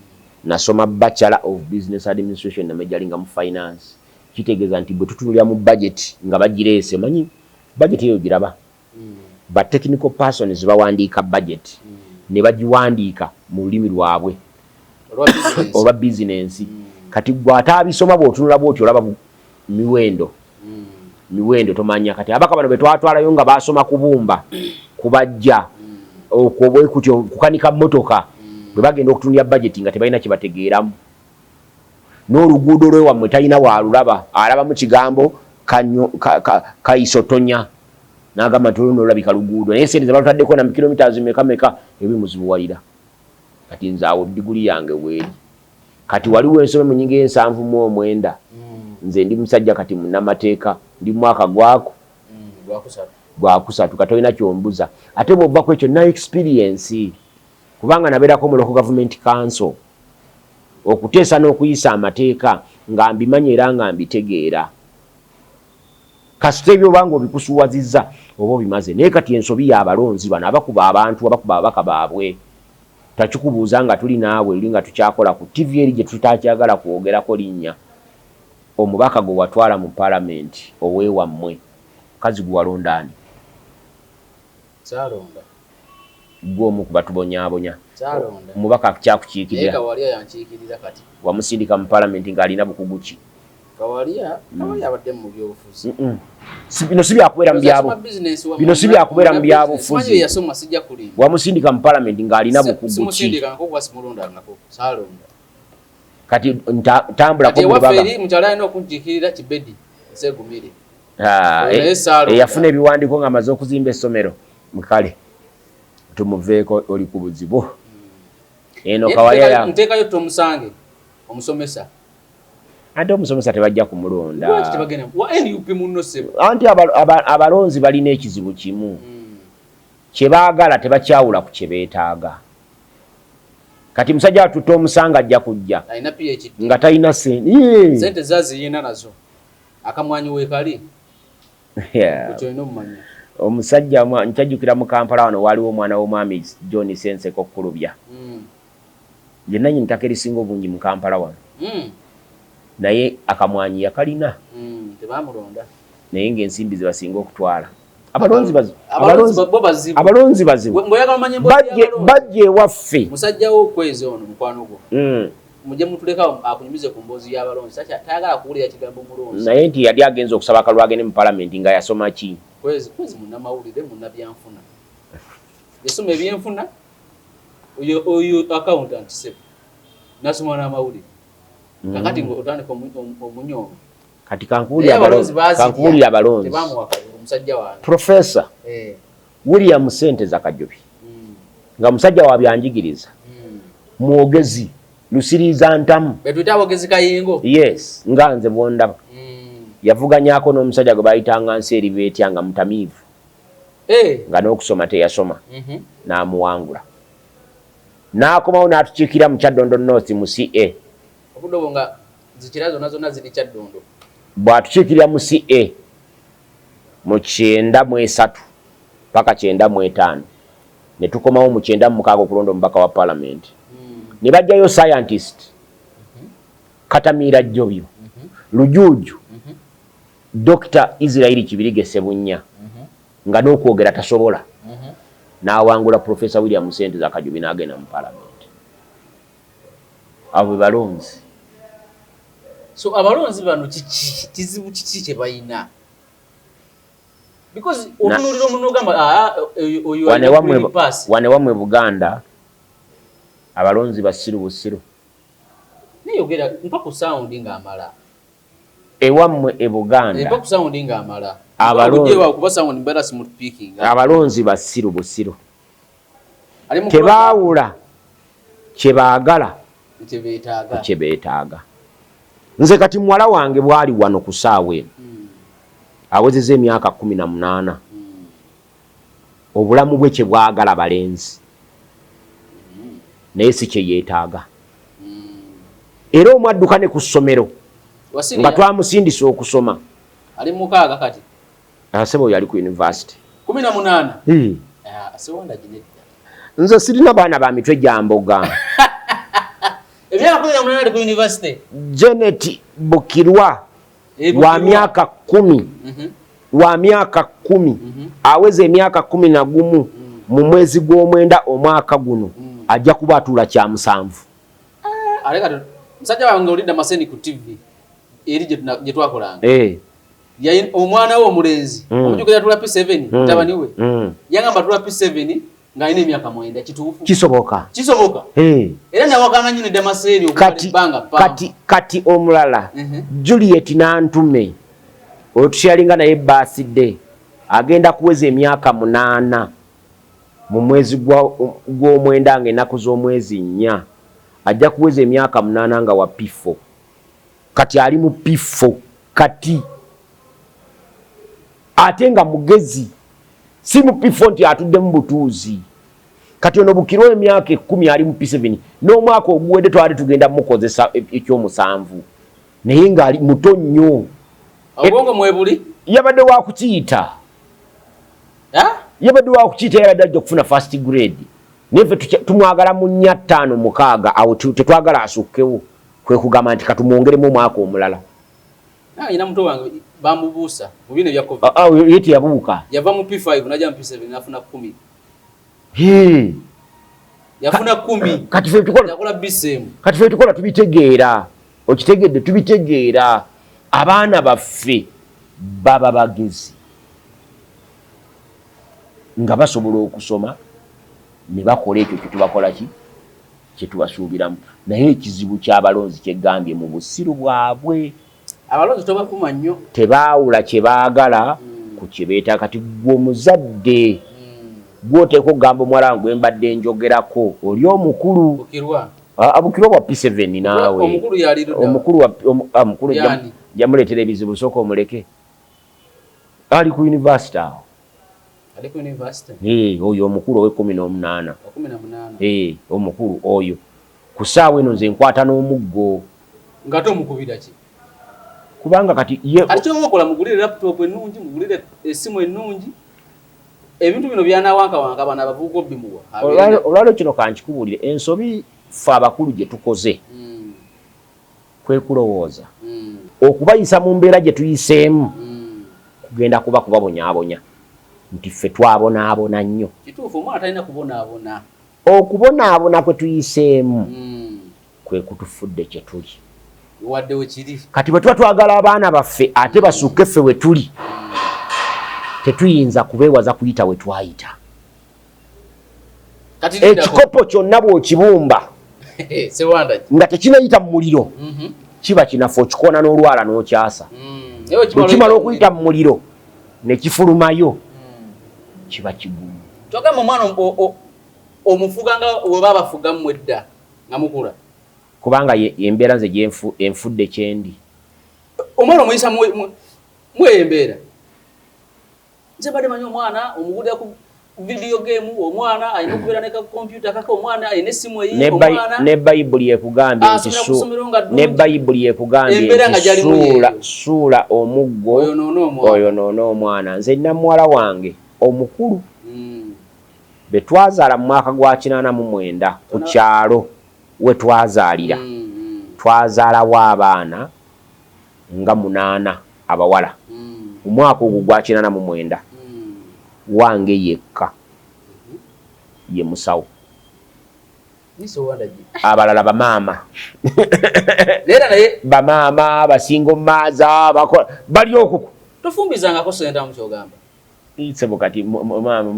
nasoma Bachelor of Business Administration, namajoringa mu finance. Kitegeeza nti bwe tutunulira mu budget nga bagireese, manyi budget eyo giraba ba technical persons bawandiika budget ne bagiwandiika mu lulimi lwabwe olwa business. Olwa bizinensi. Kati gwe ataabisoma bw'otunula bw'otyo olaba miwendo miwendo, tomanya. Kati abaka bano betwatwalayo nga basoma kubumba, kubajja okwo bwe kutyo, kukanika mmotoka, bwe bagenda okutunulira budget nga tebalina kye bategeeramu, n'oluguudo lwewammwe talina waalulaba, alabamu kigambo kaisotonya n'agamba nti olwo olabika luguudo, naye sente zebalutaddeko na kilometers meka meka ebimuzibuwalira. Kati nze awo diguli yange weeri. Kati waliwo ensobe mu nyingo 79. Nze ndi musajja kati munnamateeka, ndi mwaka gwako gwakusatu. Gwakusatu. Kati olina kyombuza ate bw'ova ku ekyo na experience, kubanga nabeerako mu local government council okuteesa n'okuyisa amateeka, nga mbimanyi era nga mbitegeera. Kasita ebyo obanga obikusuwazizza oba obimaze. Naye kati ensobi y'abalonzi bano abakuba abantu, abakuba ababaka baabwe, takikubuuza nga tuli naawe luli nga tukyakola ku TV eri gye tutakyagala kwogerako linnya. Omubaka gwe watwala mu palamenti oweewammwe, mukazi gwe walonda ani? Saalonda. Gwe omu ku batubonyaabonya. Saalonda. Omubaka naye kyakukiikirira. Kawalya yankiikirira kati. Wamusindika mu palamenti ng'alina bukugu ki? Kawalya abadde mu byobufuzi. Bino si byakubeera mu byabo. Yasoma business Bino si byakubeera mu byabufuzi. Simanyi bye yasoma, sijja kulimba. Wamusindika mu palamenti ng'alina bukugu ki? Simusindikangako kuba simulondangako, saalonda. Kati tambulako Kati mu ewaffe lubaga. eri mukyala alina okunkiikirira Kibedi Nsegumire. Ah, Oyo naye saalonda. Eyafuna ebiwandiiko ng'amaze okuzimba essomero mukale tumuveeko, oli ku buzibu eno. Naye Kawalya ya nteekayo Tomusange omusomesa. Ate omusomesa tebajja kumulonda. Lwaki tebagenda wa NUP munno, ssebo? Anti abalonzi balina ekizibu kimu: kyebaagala tebakyawula ku kye beetaaga. Kati musajja atutte omusanga ajja kujja alina PhD nga talina sente. Sente zaziyina nazo, akamwanyi weekali. Ekyo olina omumanya. Omusajja nkyajjukira mu Kampala wano waaliwo omwana w'omwami John Senseko Kkulubya, yenna nyini ttaka erisinga obungi mu Kampala wano, naye akamwanyi yakalina. Tebamulonda. Naye ng'ensimbi ze basinga okutwala abalonzi bazibu. Abalonzi bo bazibu. Abalonzi bazibu. Ng'oyagala omanye emboozi Bajje y'abalonzi. Bajje ewaffe. Musajja wo okwezi ono mukwano gwo. Mujje mutuleka akunyumize ku mboozi y'abalonzi. Tayagala kuwulira kigambo mulonzi. Naye nti yali agenze okusaba akalulu agende mu palamenti nga yasoma ki? Kwezi kwezi munnamawulire, munnabyanfuna. Yasoma ebyenfuna, oyo oyo accountant sebo. Nasoma n'amawulire. Kakati ng'otandika omunyooma. Kati kankuwulire abalonzi. Tebamuwa kalulu musajja wange. Professor William Senteza Kajubi nga musajja wa byanjigiriza, mwogezi lusiriiza ntamu. Betuyita abogezi kayingo. Yes, nga nze bwondaba. Yavuganyako n'omusajja gwe bayitanga nsi eri beetya nga mutamiivu. Nga n'okusoma teyasoma. N'amuwangula. N'akomawo n'atukiikira mu Kyaddondo North mu CA. Obudde obwo nga zikira zonna zonna ziri Kyaddondo. Bw'atukiikirira mu CA mu 93 paka 95 ne tukomawo mu 96 okulonda omubaka wa palamenti. Ne bajjayo scientist Katamiira Jjobyo, Lujuuju, Dr. Israel Kibirige Ssebunya nga n'okwogera tasobola, n'awangula Professor William Senteza Kajubi n'agenda mu palamenti. Abo be balonzi. So abalonzi bano kiki kizibu kiki kye balina? Because otunuulira omuntu n'ogamba oyo alina green pass. Wano ewammwe Buganda abalonzi basiru busiru. Neyogera mpa ku sound ng'amala. Ewammwe e Buganda. Mpa ku sound ng'amala. Kuba sound mbeera simupiikinga. Abalonzi basiru busiru. Tebaawula kye baagala ku kye beetaaga. Nze kati muwala wange bw'ali wano ku ssaawa eno awezezza emyaka 18, obulamu bwe kye bwagala balenzi naye si kye yeetaaga. Era omwadduka ne ku ssomero nga twamusindisa okusoma. Ali mukaaga kati. Asebo oyo ali ku university. 18. Nze sirina baana ba mitwe gya mboga. Emyaka 18 ali ku university. Janet Bukirwa wa myaka 10. Wa myaka 10. Aweza emyaka 11 mu mwezi gw'omwenda omwaka guno. Ajja kuba atuula kya musanvu. Aleka musajja wange olidda Maseni ku TV eri gye twakolanga. Omwana we omulenzi omujjukira yatula P7 mutabani we. Yagamba atula P7 ng'alina emyaka 9. Kituufu? Kisoboka. Kisoboka. Era nawakana nnyo ne Damaseni okumala ebbanga ppanvu. Kati omulala Juliet Nantume oyo tusharinga naye birthday agenda kuweza emyaka 8 mu mwezi gw'omwenda ng'ennaku z'omwezi 4 ajja kuweza emyaka 8 nga wa P4. Kati ali mu P4 kati ate nga mugezi, si mu P4 nti atuddemu butuuzi. Kati ono Bukirwa emyaka 10 ali mu P7 n'omwaka oguwedde twali tugenda mukozesa ekyomusanvu naye ng'ali muto nnyo. Obwongo mwebuli? Yabadde wa kukiyita. Yabadde wa kukiyita, yabadde ajja okufuna first grade. Naye ffe tumwagala mu 4, 5, 6 awo tetwagala asukkewo, kwe kugamba nti katumwongeremu omwaka omulala. Nange muto wange bamubuusa mu bino ebya COVID. Ye teyabuuka. Yava mu P5 n'ajja mu P7 n'afuna 10. Yafuna 10. Kati ffe tukola. Yakola BCM. Kati ffe tukola tubitegeera. Okitegedde tubitegeera. Abaana baffe baba bagezi nga basobola okusoma ne bakola ekyo kye tubakola ki kye tubasuubiramu. Naye ekizibu ky'abalonzi kyegambye mu busiru bwabwe. Abalonzi tobakuma nnyo. Tebaawula kye baagala ku kye beetaaga. Kati ggwe omuzadde gw'oteeka okugamba omuwala gwe mbadde njogerako oli omukulu. Bukirwa. Bukirwa wa P7 naawe. Omukulu yali ludda. Omukulu jamuleetera ebizibu sooka omuleke. Ali ku university awo. Ali ku university? Oyo omukulu owe 18. 18. Omukulu oyo. Ku ssaawa eno nze nkwata n'omuggo. Nga tomukubira ki? Kubanga kati ye kati ky'oba okola mugulire laptop ennungi, mugulire essimu ennungi. Ebintu bino byanawankawanka bano abavubuka obimuwa. Olwaleero kino kankikubuulire, ensobi ffe abakulu gye tukoze kwe kulowooza okubayisa mu mbeera gye tuyiseemu kugenda kuba kubabonyaabonya nti ffe twabonaabona nnyo. Kituufu, omwana talina kubonaabona. Okubonaabona kwe tuyiseemu. Kwe kutufudde kye tuli. Wadde wekiri. Kati bwe tuba twagala abaana baffe ate basukke ffe we tuli, tetuyinza kubeewaza kuyita we twayita. Kati lindako. Ekikopo kyonna bw'okibumba Sewanda. nga tekinayita mu muliro, kiba kinafu, okikoona n'olwala n'okyasa. Naye Bwe kimala okuyita mu muliro ne kifulumayo, kiba kigumu. Twagamba omwana omufuga nga we babafuga mmwe edda nga mukula. Kubanga embeera nze enfudde kyendi. Omwana omuyisa mweyo embeera. Nze mbadde manyi omwana omugulira ku video game, omwana alina okubeera ne ka computer kake, omwana alina essimu eyiye, omwana Ne Bayibuli ekugambye nti asomera ku ssomero nga ddungi. Ne Bayibuli ekugambye Embeera nti nga gy'alimu yeeyo. Suula omuggo Oyonoone omwana. Oyonoone omwana. Nze nina muwala wange omukulu be twazaala mu mwaka gwa 89 ku kyalo we twazaalira. Twazaalawo abaana nga 8 abawala. Mu mwaka ogwo gwa 89. Wange yekka ye musawo. Abalala bamaama. Bamaama basinga omumaaza, bali okuku. Tofumbizangako senta mu kyogamba? Ssebo, kati maama,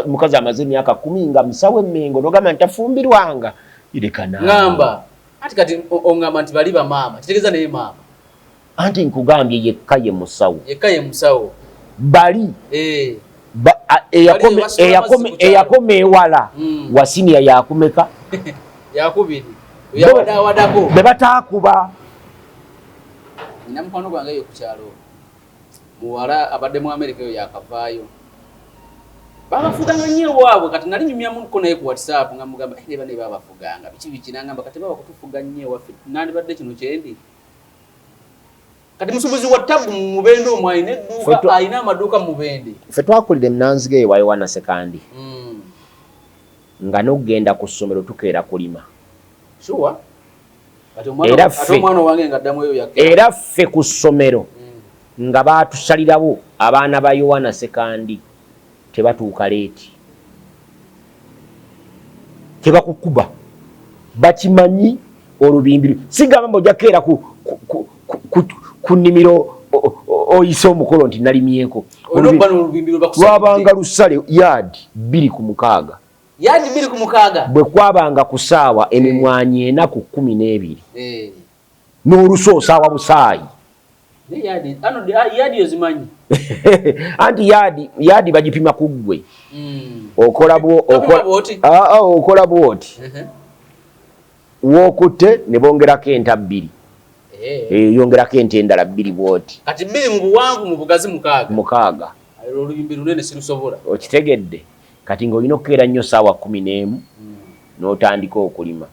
mukazi amaze emyaka 10 nga musawo emmengo, nogamba nti tafumbirwanga. Leka naawe. Ngamba. Ati kati ongamba nti bali bamaama, kitegeeza naye maama. Anti nkugambye yekka ye musawo. Yekka ye musawo. Bali. Bali basula amazzi ku kyalo. Eyakoma ewala. Wa siniya yakumeka. Yakubiri. Yawadawadako. Be bataakuba. Nina mukwano gwange eyo ku kyalo. Muwala abadde mu Amerika eyo yakavaayo. Babafuganga nnyo ewaabwe, kati nali nyumyamuko naye ku WhatsApp nga mugamba, ne babafuganga. Biki biki nangamba kati baba kutufuga nnyo ewaffe. Nandibadde kino kyendi. Kati musuubuzi wa tabu mu Mubende omwo alina edduuka, alina amaduuka mu Mubende. Ffe twakulira Ennanziga eyo wa Yowana Ssekandi. Nga n'okugenda ku ssomero tukeera kulima. Sure. Kati ate omwana owange nga addamu eyo yakke. Era ffe ku ssomero nga baatusalirawo abaana ba Yowana Ssekandi tebatuuka leeti. Tebakukuba. Bakimanyi olubimbi. Sigamba mbu ojja kukeera ku nnimiro oyise omukolo nti nalimyeko. Olina okuba n'olubimbi lwe bakusalidde. Lwabanga lusale yaadi bbiri ku mukaaga. Yaadi bbiri ku mukaaga? Bwe kwabanga ku ssaawa emimwanyi ena ku kkumi n'ebiri. N'olusu osaawa busaayi. Naye yaadi, ano, yaadi ozimanyi? Anti yaadi bagipima ku ggwe. Okola Topima bw'oti? Okola bw'oti. W'okutte ne bongerako enta bbiri. Yongerako ente endala bbiri bw'oti. Kati bbiri mu buwanvu, mu bugazi mukaaga. Mukaaga. Olwo olubimbi lunene sirusobola. Okitegedde? Kati ng'olina okukeera nnyo ssaawa kkumi n'emu n'otandika okulima.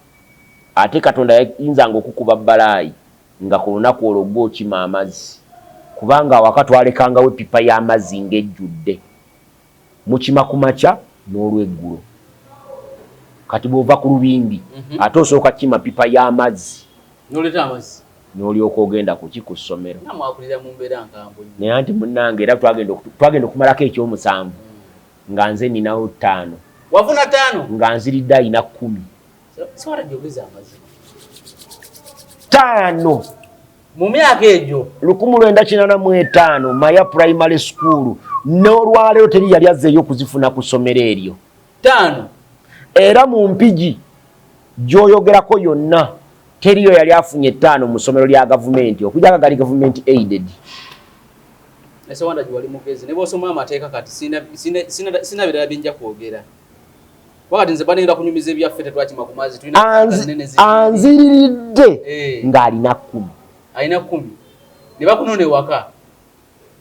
Ate Katonda yayinzanga okukuba bbalaayi nga ku lunaku olwo ggwe okima amazzi. Kubanga awaka twalekangawo eppipa y'amazzi ng'ejjudde. Mukima ku makya n'olweggulo. Kati bw'ova ku lubimbi, ate osooka kukima ppipa y'amazzi. N'oleeta amazzi. N'olyoka ogenda ku ki? Ku ssomero. Nga mwakulira mu mbeera nkambwe nnyo. Naye anti munnange era twagenda okumalako ekyomusanvu nga nze nninawo 5. Wafuna 5? Nga nziridde alina 10. Sewala gyogeza amazima. 5. Mu myaka egyo. 1985, Maya Primary School. N'olwaleero teri yali azzeeyo okuzifuna ku ssomero eryo. 5. Era mu Mpigi gy'oyogerako yonna teriyo yali afunye 5 mu ssomero lya gavumenti okujjako gali gavumenti aided. Sewanda gye wali mugezi ne bw'osoma amateeka kati sina birala bye nja kwogera. Wakati nze banenda kunyumiza ebyaffe tetwakima ku mazzi, tulina nnene ziri. Anziriridde ng'alina 10. Alina 10. Ne bakunona ewaka.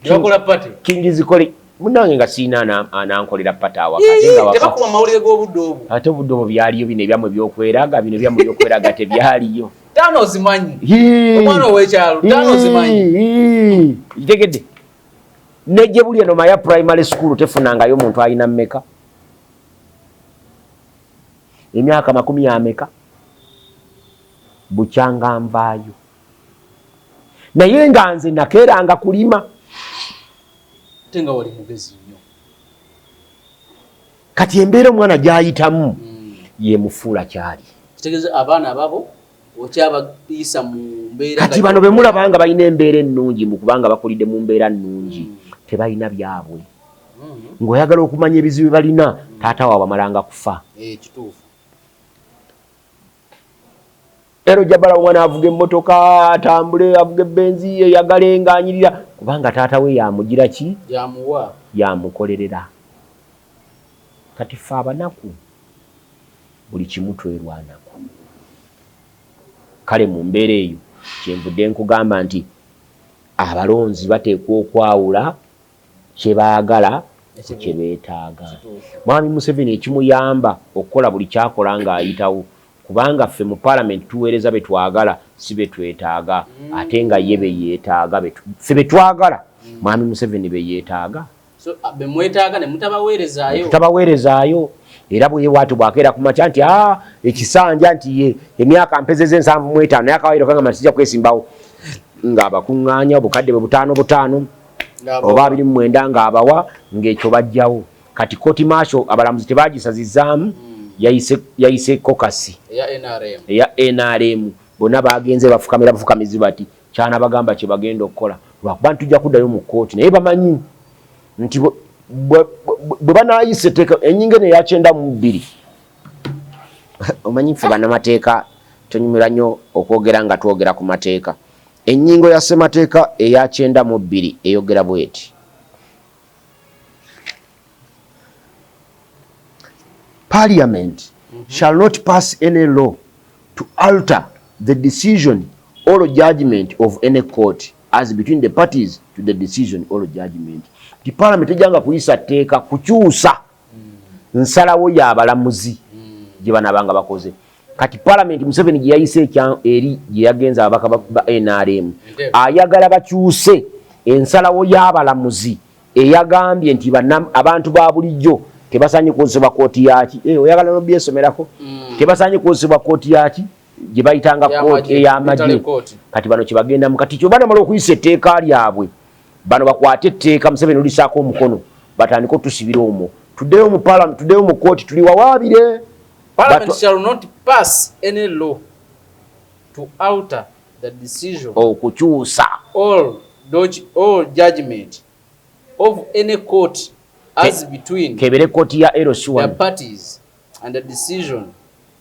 Ne bakola party. Kingizikole munnange nga sirina anankolera party awaka. Yee, Ate nga waka. Tebakuba mawulire g'obudde obwo. Ate obudde obwo byaliyo bino ebyammwe ebyokweraga, bino ebyammwe ebyokweraga tebyaliyo. 5 ozimanyi. Yee. Omwana ow'ekyalo, 5 ozimanyi. Yee. Kitegedde. Ne gye buli eno Maya Primary School tefunangayo muntu alina mmeka? Emyaka makumi ameka? Bukyanga nvaayo. Naye nga nze nakeeranga kulima. Ate nga wali mugezi nnyo. Kati embeera omwana gy'ayitamu yemufuula kyali. Kitegeeza abaana ababo Okyabayisa mu mbeera. Kati bano bemulaba nga balina embeera ennungi mu kubanga bakulidde mu mbeera nnungi, tebalina byabwe. Ng'oyagala okumanya ebizibu bye balina, taata waabwe amalanga kufa. Eh, kituufu. Era ojja bala omwana avuga emmotoka, atambule, avuga ebbenzi, eyagale ng'anyirira, kubanga taata we yamugira ki? Yamuwa. Yamukolerera. Kati ffe abanaku buli kimu twerwanako. Kale mu mbeera eyo kyenvudde nkugamba nti abalonzi bateekwa okwawula kye baagala ku kye beetaaga. Mwami Museveni ekimuyamba okukola buli kyakola ng'ayitawo, kubanga ffe mu Palamenti tuweereza be twagala si be twetaaga, ate nga ye be yeetaaga, ffe be twagala, Mwami Museveni be yeetaaga. So be mwetaaga ne mutabaweerezaayo. Tutabaweerezaayo. Era bwe bw'atyo bw'akeera ku makya nti aa ekisanja nti ye emyaka mpezezza 75, naye akawaayiro kangamba nti sijja kwesimbawo, ng'abakuŋŋaanya obukadde bwe butaano butaano oba 29 ng'abawa, ng'ekyo bajjawo. Kati kooti martial abalamuzi tebagisazizaamu, yayise caucus eya NRM. Eya NRM. Bonna bagenze bafukamira bufukamizi bati kyanabagamba kye bagenda okukola, lwakuba nti tujja kuddayo mu kkooti, naye bamanyi nti bwe banaayisa etteeka ennyingo eno eya 92. Omanyi ffe bannamateeka tunyumirwa nnyo okwogera nga twogera ku mateeka. Ennyingo ya ssemateeka eya 92 eyogera bweti: "Parliament shall not pass any law to alter the decision or judgment of any court as between the parties to the decision or judgment." Ti Parliament ejjanga kuyisa tteeka kukyusa nsalawo y'abalamuzi gye banaabanga bakoze. Kati Parliament Museveni gye yayise eri gye yagenza ababaka ba NRM, ayagala bakyuse ensalawo y'abalamuzi eyagambye nti abantu ba bulijjo tebasaanye kukozesebwa kooti yaki. Eh, oyagala nobyesomerako, tebasaanye kukozesebwa kooti yaki gye bayitanga kooti ey'amagye. Kati bano kyebagendamu kati kyo banamala okuyisa etteeka lyabwe, bano bakwate etteeka Museveni olisaako omukono, batandike otusibira omwo, tuddeyo mu parliament, tuddeyo mu kooti tuli wawaabire. Parliament shall not pass any law to alter the decision okukyusa or judgment of any court as between kebere kooti ya LC1 the parties and the decision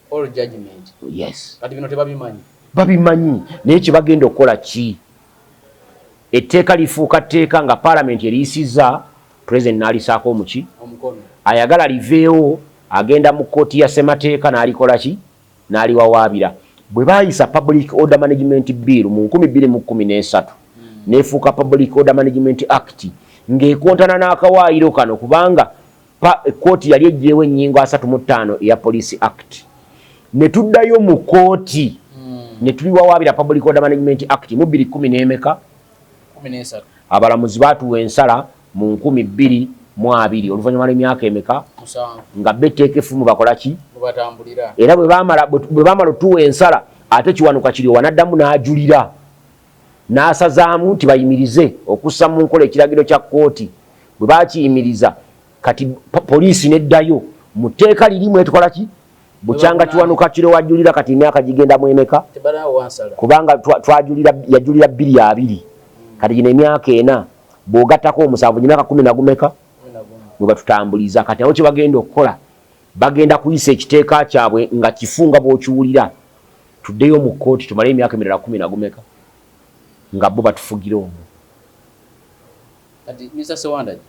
or judgment. Yes. Kati bino tebabimanyi. Babimanyi, naye kyebagenda okukola ki? Etteeka lifuuka tteeka nga Paalamenti eriyisizza, President n'alisaako omuki omukono. Ayagala liveewo agenda mu kkooti ya ssemateeka n'alikola ki? N'aliwawaabira. Bwe baayisa Public Order Management Bill mu 2013, neefuuka Public Order Management Act, ng'ekontana n'akawaayiro kano, kubanga kooti yali eggyewo ennyingo 35 eya Police Act. Ne tuddayo mu kooti ne tuliwawaabira Public Order Management Act mu bbiri kumi n'emeka? 13. Abalamuzi baatuwa ensala mu 2020, oluvannyuma lw'emyaka emeka? 7. Nga bo etteeka effumu bakola ki? Mubatambulira. Era bwe baamala otuwa ensala, ate Kiwanuka Kiryowa n'addamu n'ajulira n'asazaamu nti bayimirize okussa mu nkola ekiragiro kya kkooti. Bwe bakiyimiriza, kati poliisi neddayo mu tteeka lirimu etukola ki? Bukyanga Kiwanuka Kiryowa ajulira, kati emyaka gigenda mu emeka? Tebanawo wansala. Kubanga twajulira, yajulira 2020, kati gino emyaka 4 bw'ogattako omusanvu, gimyaka kumi nagumeka? 11. Bwe batutambuliza kati awo, kyebagenda okukola, bagenda kuyisa ekiteeka kyabwe nga kifu nga bw'okiwulira, tuddeyo mu kkooti tumale emyaka emirala kumi nagumeka nga bo batufugira omwo. Kati Mr Sewandagi,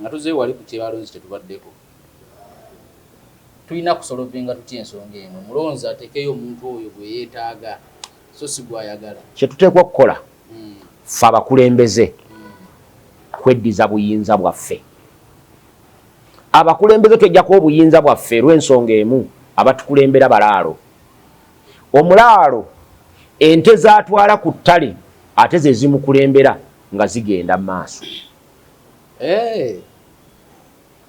nga tuzeeyo wali ku kyebalonzi kyetubaddeko, tulina kusolovinga tutya ensonga eno, omulonzi ateekeyo omuntu oyo gwe yeetaaga so si gwayagala? Kyetuteekwa okukola ffe abakulembeze kweddiza buyinza bwaffe. Abakulembeze twejjako obuyinza bwaffe lw'ensonga emu: abatukulembera balaalo. Omulaalo ente zatwala ku ttale ate ze zimukulembera nga zigenda mu maaso.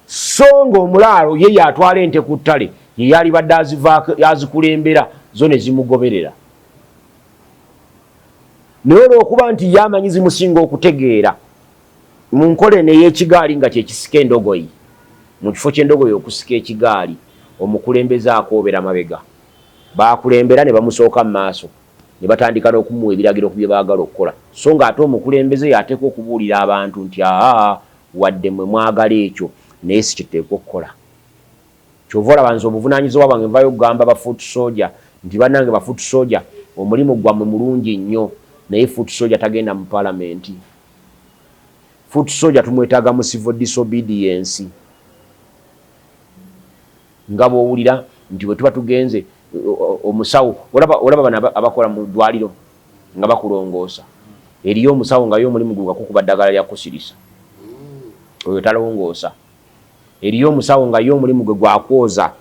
So nga omulaalo ye yatwala ente ku ttale, ye yalibadde azivaako azikulembera, zo ne zimugoberera, naye olwokuba nti ye amanyi zimusinga okutegeera mu nkola eno ey'ekigaali nga kyekisika endogoyi, mu kifo ky'endogoyi okusika ekigaali, omukulembeze akoobera mabega. Bakulembera ne bamusooka mu maaso ne batandika n'okumuwa ebiragiro ku bye baagala okukola, so ng'ate omukulembeze y'ateekwa okubuulira abantu nti aa wadde mmwe mwagala ekyo naye si kyetuteekwa okukola. Ky'ova olaba nze obuvunaanyizibwa bwange nvaayo okugamba ba foot soldier nti bannange ba foot soldier omulimu gwammwe mulungi nnyo naye foot soldier tagenda mu palamenti. Foot soldier tumwetaaga mu civil disobedience. Nga bw'owulira nti bwe tuba tugenze omusawo olaba olaba bano abakola mu ddwaliro nga bakulongoosa eriyo omusawo nga ye omulimu gwe gwakukuba ddagala lya kusirisa oyo talongoosa. Eriyo omusawo nga ye omulimu gwe gwa kwoza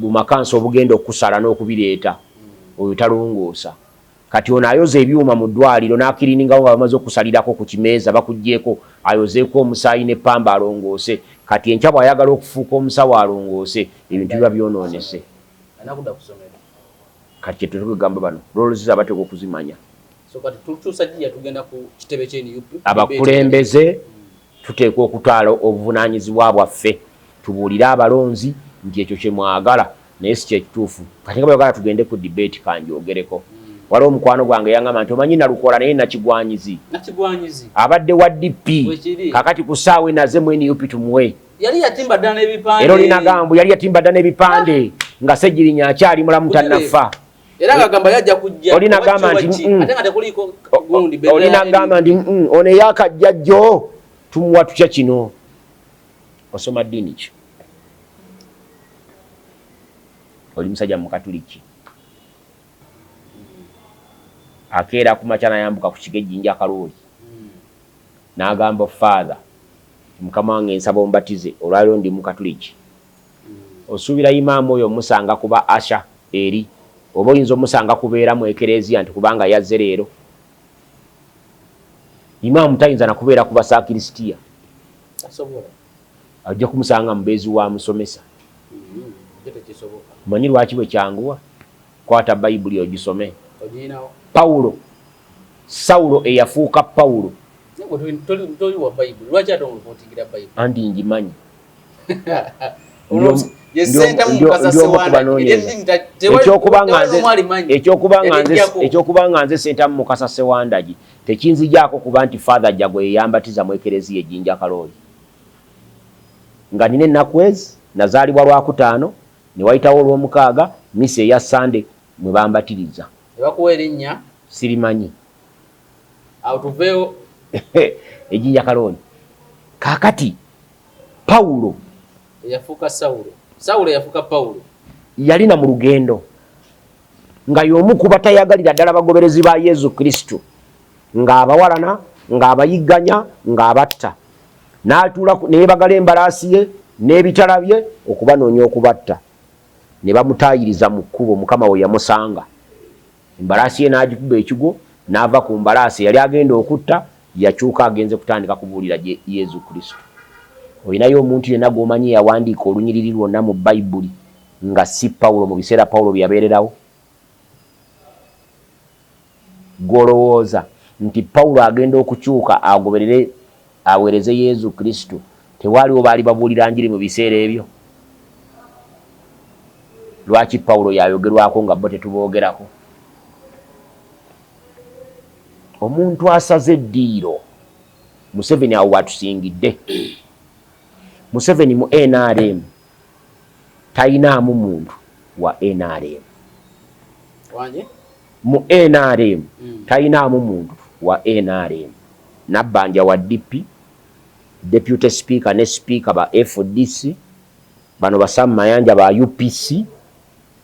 bumakansi obugenda okukusala n'okubireeta, oyo talongoosa. Kati ono ayoza ebyuma mu ddwaaliro n'akiriiningawo nga bamaze okukusalirako ku kimeeza bakuggyeeko ayozeeko omusaayi n'eppamba alongoose. Kati enkya bw'ayagala okufuuka omusawo alongoose, ebintu biba byonoonese. Kati kye tugamba bano roles zaabwe bateekwa okuzimanya. Abakulembeze tuteekwa okutwala obuvunaanyizibwa bwaffe tubuulire abalonzi nti ekyo kye mwagala naye si kye kituufu. Kati nga bw'oyagala tugende ku debate kanjoogereko. Waliwo mukwano gwange yangamba nti omanyi Nalukoola naye Nakigwanyizi. Nakigwanyizi. Abadde wa DP. Kakati ku ssaawa eno azze mu nup tumuwe. Yali yatimba dda n'ebipande. Era oli nagamba yali yatimba dda n'ebipande nga Ssegirinya akyali mulamu tannafa. Era ng'agamba yajja kujja. Oli nagamba nti ate nga tekuliiko gundi. Oli nagamba nti ono eyakajja jjo tumuwa tutya kino. Osoma ddiini ki? Oli musajja Mukatuliki. Akeera ku makya n'ayambuka ku kigo ejjinja Kalooli. N'agamba Father, Mukama wange nsaba ombatize olwaleero ndi Mukatuliki. Osuubira Imaamu oyo omusanga ku ba Asha eri oba oyinza omusanga kubeera mu Ekereziya nti kubanga yazze leero? Imaamu tayinza na kubeera ku Basakirisitiya. Ojja kumusanga mubeezi wa musomesa. Omanyi lwaki bwe kyanguwa? Kwata Bayibuli ogisome. Pawulo, Sawulo eyafuuka Pawulo. Anti ngimanyi. Ekyokuba nga nze Ssentamu Mukasa Ssewandagi tekinzigyako kuba nti Father Jjago ye yambatiza mu Ekereziya e Jinja Kalooli. Nga nina ennaku ezi, nazaalibwa Lwakutaano, ne wayitawo Olwomukaaga, mmisa eya Ssande mwe bambatiriza. Ne bakuwa erinnya? Sirimanyi. Awo tuveewo. E Jinja Kalooli. Kaakati Pawulo. Eyafuuka Sawulo. Sawulo eyafuuka Pawulo. Yalina mu lugendo nga y'omu ku batayagalira ddala bagoberezi ba Yesu Kristo, ng'abawalana, ng'abayigganya, ng'abatta. N'atuula ne yeebagala embalaasi ye n'ebitala bye okubanoonya okubatta. Ne bamutaayiriza mu kkubo Mukama we yamusanga. Embalaasi ye n'agikuba ekigwo, n'ava ku mbalaasi eyali agenda okutta, yakyuka agenze kutandika kubuulira Yesu Kristo. Olinayo omuntu yenna gw'omanyi eyawandiika olunyiriri lwonna mu Bayibuli nga si Pawulo mu biseera Pawulo bye yabeererawo? Ggwe olowooza nti Pawulo agenda okukyuka agoberere aweereze Yesu Kristo, tewaaliwo baali babuulira njiri mu biseera ebyo? Lwaki Pawulo y'ayogerwako nga bo tetuboogerako? Omuntu asaze eddiiro Museveni awo w'atusingidde. Museveni mu nrm tayinaamu muntu wa nrm. Wangi? Mu nrm tayinaamu muntu wa nrm. Nabbanja wa DP, Deputy Speaker ne Speaker ba fdc, bano ba Sam Mayanja ba UPC,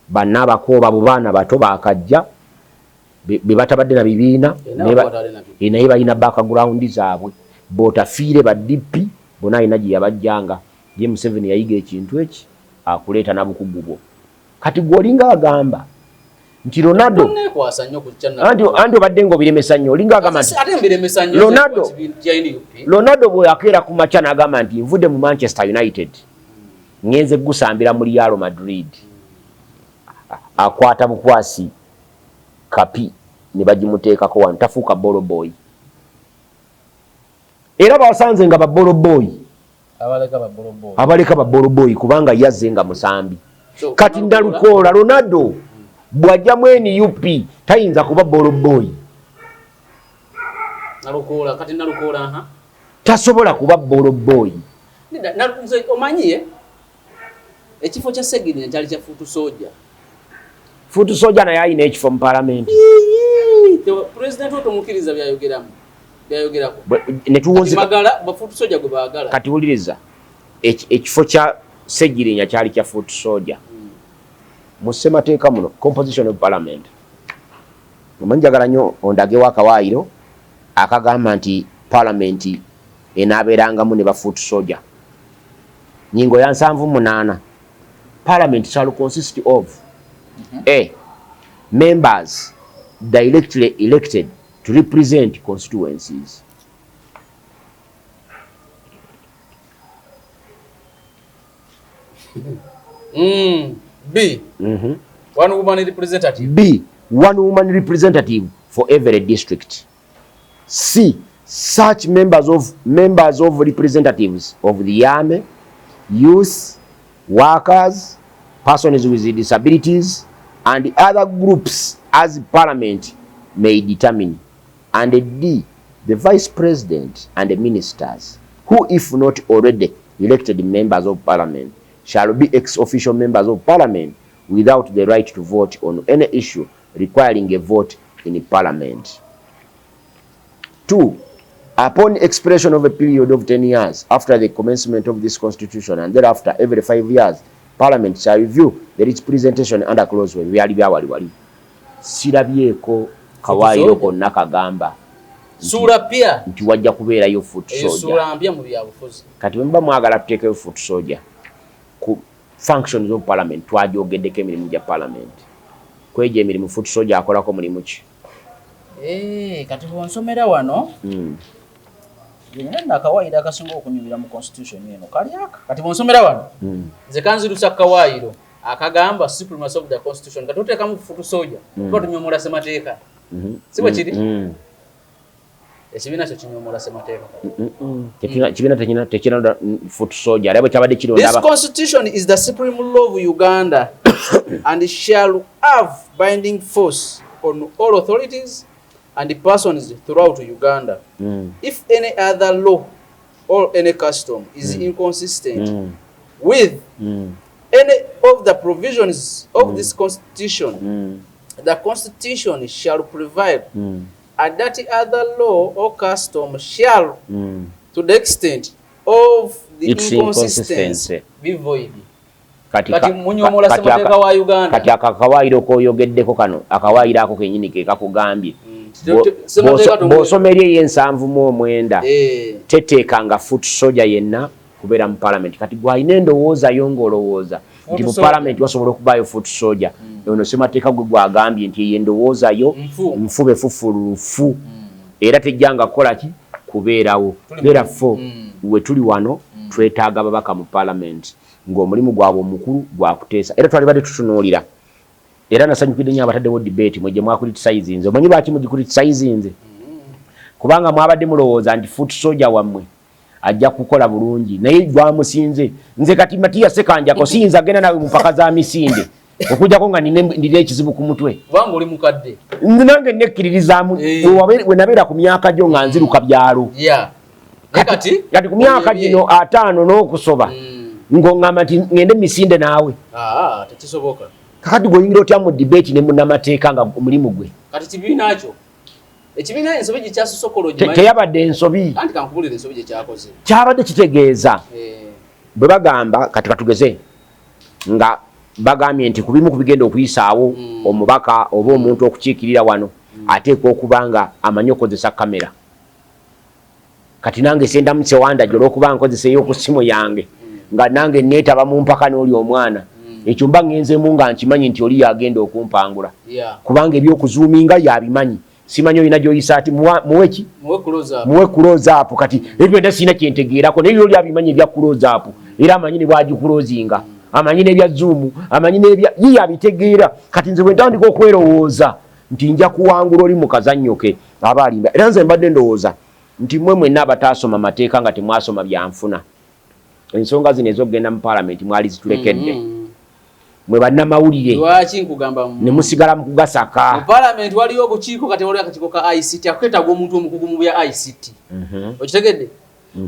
ba Nabakooba abo baana bato baakajja be batabadde na bibiina naye balina background zaabwe. Bootafiire ba DP bona alina gye yabajjanga. Ye Museveni yayiga ekintu eki akuleeta na bukugu bwo. Kati gwe olinga agamba nti Ronaldo anti anti obadde nga obiremesa nnyo olinga agamba nti Ronaldo Ronaldo bwe akeera ku makya n'agamba nti nvudde mu Manchester United ngenze gusambira mu Real Madrid akwata bukwasi kapi ne bagimuteekako wano tafuuka ball boy era basanze nga ba ball boy abaleka ba ball boy kubanga yazze nga musambi kati Nalukoola Ronaldo. Bw'ajja mu NUP tayinza kuba ball boy. Nalukoola kati Nalukoola ha tasobola kuba ball boy. Nze omanyiye ekifo kya Segirinya kyali kya foot soldier. Foot soldier naye alina ekifo mu palamenti. Pulezidenti otomukkiriza byayogeramu byayogerako Magala ba foot soldier gwe baagala. Kati wuliriza, ekifo kya Segirinya kyali kya foot soldier. Mu ssemateeka muno, composition of parliament, omanyi njagala nnyo ondagewo akawaayiro akagamba nti parliament enaabeerangamu ne ba foot soldier. Nyingo ya 78, parliament shall consist of a members directly elected to represent constituencies. B. One woman representative. B. One woman representative for every district. C. Such members of representatives of the army, youth, workers, persons with disabilities, and other groups as parliament may determine. And D. The vice president and the ministers, who if not already elected members of parliament, shall be ex-officio members of parliament without the right to vote on any issue requiring a vote in parliament. 2. Upon expiration of a period of 10 years after the commencement of this constitution and thereafter every 5 years, parliament shall review the representation under clause 1. Byali byawali wali. Sirabyeko kawaayiro konna kagamba Suula pya nti wajja kubeerayo foot eyo soldier. Suula mpya mu byabufuzi. Kati bwe muba mwagala tuteekeyo foot soldier ku functions of parliament, twagyogeddeko emirimu gya parliament. Kwegyo emirimu foot soldier akolako mulimu ki? Eh, kati bwonsomera wano nina nno akawaayiro akasinga okunyumira mu constitution eno kali aka. Kati bwonsomera wano nze kanzirusa kawaayiro akagamba supremacy of the constitution. Kati oteekamu foot soldier, tuba tunyomola ssemateeka, si bwe kiri? Mm. Ekibiina kyo kinyomola ssemateeka. Kibiina tekirina foot soldier, era bwe kyabadde kironda This constitution is the supreme law of Uganda and shall have binding force on all authorities and persons throughout Uganda. If any other law or any custom is inconsistent with any of the provisions of this constitution, the constitution shall prevail, and that other law or custom shall, to the extent of the Its inconsistency, inconsistency. be void. Kati Kati munyomola ssemateeka wa Uganda. Kati aka akawaayiro koyogeddeko kano, akawaayiro ako kenyini ke kakugambye. Ssemateeka Bw'osoma eri ey'e79 Eh, teteekanga foot soldier yenna kubeera mu parliament. Kati gwalina endowooza yo ng'olowooza nti mu soldier. Parliament wasobola okubaayo foot soldier, ono ssemateeka gwe gwagambye nti eyo endowooza yo Nfu. nfube fufulufu era tejjanga kukola ki kubeerawo. Therefore we tuli wano twetaaga babaka mu parliament ng'omulimu gwabwe omukulu gwakuteesa, era twalibadde tutunuulira. Era nasanyukidde nnyo abataddewo debate mwe gye mwacriticinze. Omanyi lwaki mugicriticinze? Kubanga mwabadde mulowooza nti foot soldier wammwe ajja kukola bulungi, naye gwamusinze. Nze kati Matiya Sekanjako siyinza genda nawe mu mpaka za misinde okujjako nga nina ekizibu ku mutwe. Kubanga oli mukadde. Nze nange nekkiririzaamu. Eh. We nabeera ku myaka gyo nga nziruka byalo. Naye kati Kati ku myaka oyebye. gino 50 n'okusoba ng'oŋŋamba nti ŋŋende misinde naawe. Ah, tekisoboka. Kakati gweoyingira otya mu debate ne munnamateeka nga omulimu gwe Kati kibiina kyo, ekibiina ensobi gye kyasusokola ogimanyi? Teyabadde ensobi. Anti kankubulira ensobi gye kyakoze. Kyabadde kitegeeza Eh, bwe bagamba, kati katugeze nga bagambye nti ku bimu ku bigenda okuyisaawo omubaka oba omuntu okukiikirira wano ateekwa okuba nga amanyi okukozesa kamera. Kati nange sendamu sewandagi olwokuba nkozesa ey'oku ssimu yange nga nange neetaba mu mpaka n'oli omwana, ekyo mba ŋŋenzemu nga nkimanyi nti oli yagenda okumpangula kubanga ebyokuzoominga yabimanyi. Simanyi olina gyoyisa ati muwe ki? Muwe close up. Muwe close up. Kati ebyo byonna sirina kyentegeerako, naye oli abimanyi ebya close up, era amanyi ne bwagiclosinga, amanyi n'ebya zoom, amanyi n'ebya ye yabitegeera. Kati nze bwe ntandika okwerowooza nti nja kuwangula oli mu kazannyo ke, aba alimba. Era nze mbadde ndowooza nti mmwe mwenna abataasoma mateeka nga temwasoma byanfuna, ensonga zino ez'okugenda mu paalamenti mwali zitulekedde. Mwe bannamawulire Lwaki nkugamba ne musigala mu kugasaka. Mu parliament waliyo obukiiko, kati waliwo akakiiko ka ICT akeetaaga omuntu omukugu mu bya ICT. Okitegedde?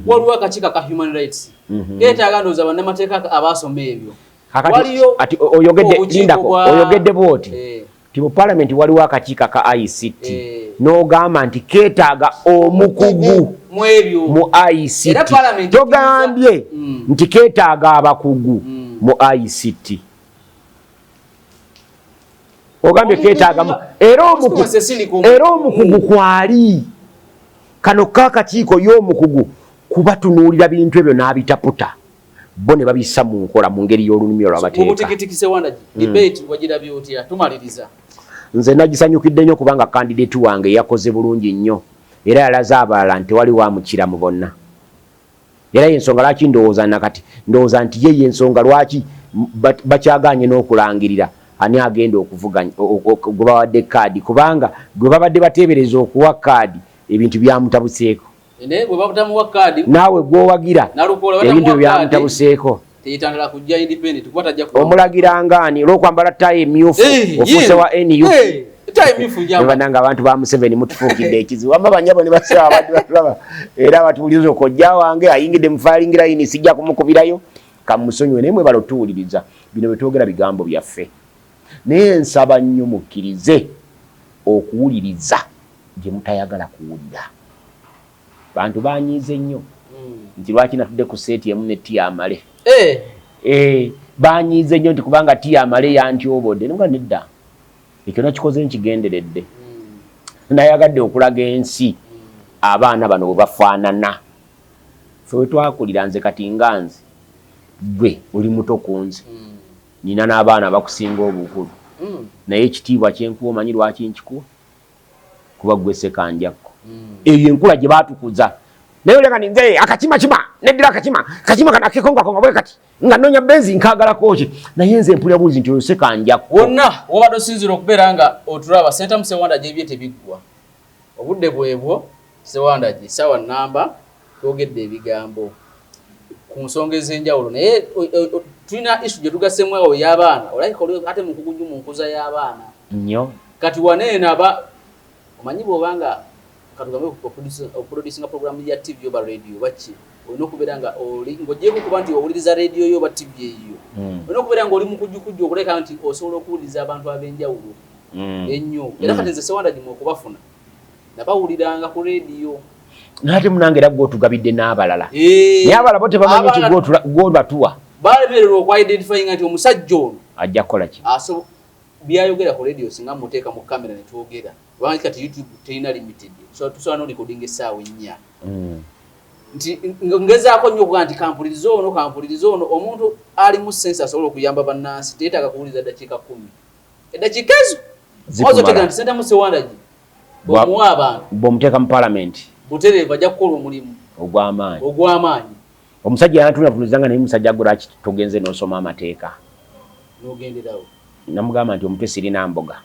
Waliwo akakiiko aka human rights, keetaaga ndowooza bannamateeka abaasoma ebyo. Kakati Waliyo ati oyogedde obukiiko lindako, oyogedde bwoti ti mu parliament waliwo akakiiko ka ICT, n'ogamba nti keetaaga omukugu mu ebyo, mu Era ICT. parliament Togambye nti keetaaga abakugu mu ICT, ogambye keetaaga era omukugu. Cecily Era omukugu kwali kano kakakiiko y'omukugu kubatunuulira bintu ebyo n'abitaputa, bo ne babissa mu nkola mu ngeri y'olulimi olw'amateeka. Obutikitiki, Sewandagi, debate wagirabye otya? Tumaliriza. Nze nagisanyukidde nnyo kubanga candidate wange yakoze bulungi nnyo, era yalaze abalala nti tewali wamukira mu bonna. Era yensonga lwaki ndowooza nakati ndowooza nti ye yensonga lwaki bakyaganye n'okulangirira ani agenda okuvuganya gwe bawadde kaadi, kubanga gwe babadde bateebereza okuwa kaadi ebintu byamutabuseeko. Naye bwe babutamuwa kaadi, Naawe gwowagira Nalukoola ebintu batamuwa kaadi, byamutabuseeko. Teyitandala kujja independent kuba tajja kuba. Omulagira ngaani olw'okwambala ttaayi emyufu ofuuse wa NUP? Ttaayi emyufu njamba. Bananga abantu ba Museveni mutufuukidde ekizibu. Wamma banyabo ne basaba abadde batulaba era batuwuliriza, okojja wange ayingidde mu firing line, sijja kumukubirayo, kamusonyiwe. Naye mwebala otuwuliriza. Bino bye twogera bigambo byaffe, naye nsaba nnyo mukkirize okuwuliriza gye mutayagala kuwulira. Bantu banyiize nnyo nti lwaki natudde ku set emu ne Tiyamale. Banyiize nnyo nti kubanga Tiyamale yantyobodde. Nga nedda, ekyo nakikoze nkigenderedde. Nayagadde okulaga ensi abaana bano bwe bafaanana. Ffe we twakulira, nze kati nga nze, gwe oli muto ku nze, nina n'abaana abakusinga obukulu, naye ekitiibwa kyenkuwa omanyi lwaki nkikuwa? Kuba gwe Sekanjakko. Eyo enkula gye baatukuza. Naye oleka ni nze akakimakima neddira akakima kakima kano akekongakonga bwe kati nga nonya benzi nkaagalako ki, naye nze mpulira buuzi nti oyo Sekanjakko. Wonna wobadde osinzira okubeera nga otulaba, Sentamu Sewandagi, ebye tebiggwa, obudde bwebwo. Sewandagi, sawa namba twogedde ebigambo ku nsonga ez'enjawulo, naye tulina issue gye tugassemu awo ey'abaana. Olabika oli ate mukugu nnyo mu nkuza y'abaana. Nnyo. Kati waneeno aba omanyi bw'obanga katugambe oproducinga program ya TV oba radio oba ki, olina okubeera nga oli ng'ogyeko okuba nti owuliriza radio yo oba TV eyiyo, olina okubeera nga oli mukujjukujju okuleka nti osobola okuwuliriza abantu ab'enjawulo ennyo. Era kati nze Sewandagi mu okubafuna nabawuliranga ku radio. Naate munange era gwotugabidde n'abalala, naye abalala bo tebamanyi nti gwobatuwa. Balemererwa okwidentifyinga nti omusajja ono ajja kukola ki. Byayogera ku radio singa muteeka mu kamera ne twogera, kubanga kati YouTube terina limited, so tusobola norecordinga essaawa 4. Nti ngezaako nnyo okugaa nti kampulirize ono, kampulirize ono. Omuntu alimu sense asobola okuyamba bannansi teyeetaaga kuwuliriza ddakiika 10, eddakiika ezo Zikumala. oza otegeera nti Sentamu Sewandagi bw'omuwa abantu Bw'omuteeka mu palamenti butereevu ajja kukola omulimu ogw'amaanyi. Ogw'amaanyi. Omusajja yantunatunuzanga, naye musajja gwe lwaki togenze n'osoma amateeka? N'ogenderawo. Namugamba nti omutwe sirina mboga,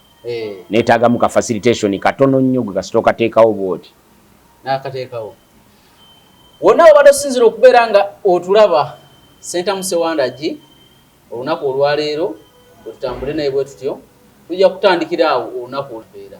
neetaagamu ka facilitation katono nnyo, gwe kasita okateekawo bwoti. N'akateekawo. Wonna wabadde osinzira okubeera nga otulaba, Sentamu Sewandagi, olunaku olwaleero bwe tutambule naye bwe tutyo, tujja kutandikira awo olunaku olubeera.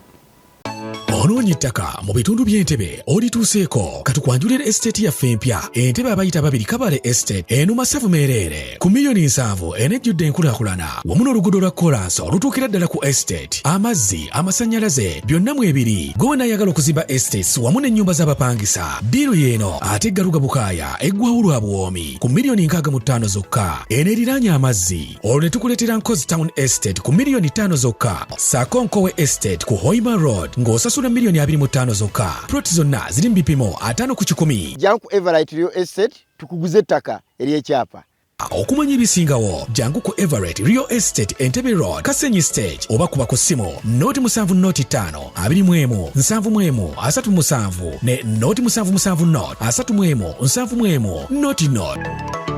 Onoonya ettaka mu bitundu by'Entebe? Olituuseeko. Katukwanjulira estate yaffe empya, Entebe abayita babiri Kabale Estate, eno masavu meereere ku miliyoni 70, enejjudde enkulaakulana wamu n'oluguudo lwa kolansi olutuukira ddala ku estate. Amazzi, amasannyalaze byonna mwebiri. Gwe wenaayagala okuzimba estates wamu n'ennyumba z'abapangisa, deal yeeno ate Garuga Bukaaya eggwawo lwa buwoomi ku miliyoni 65 zokka. Eno eriraanye amazzi. Olwo ne tukuleetera Nkozi Town Estate ku miliyoni 5 zokka, ssaako Nkowe Estate ku Hoima Road ng'osasula miliyoni 25 zokka. Plot zonna ziri mu bipimo 50 ku 100. Jangu ku Everite Real Estate tukuguze ettaka ery'ekyapa. Okumanya ebisingawo, jangu ku Everett Real Estate, Entebbe Road, Kasenyi Stage, oba kuba ku ssimu 070 5 21 71 37 ne 077 0 31 71 00.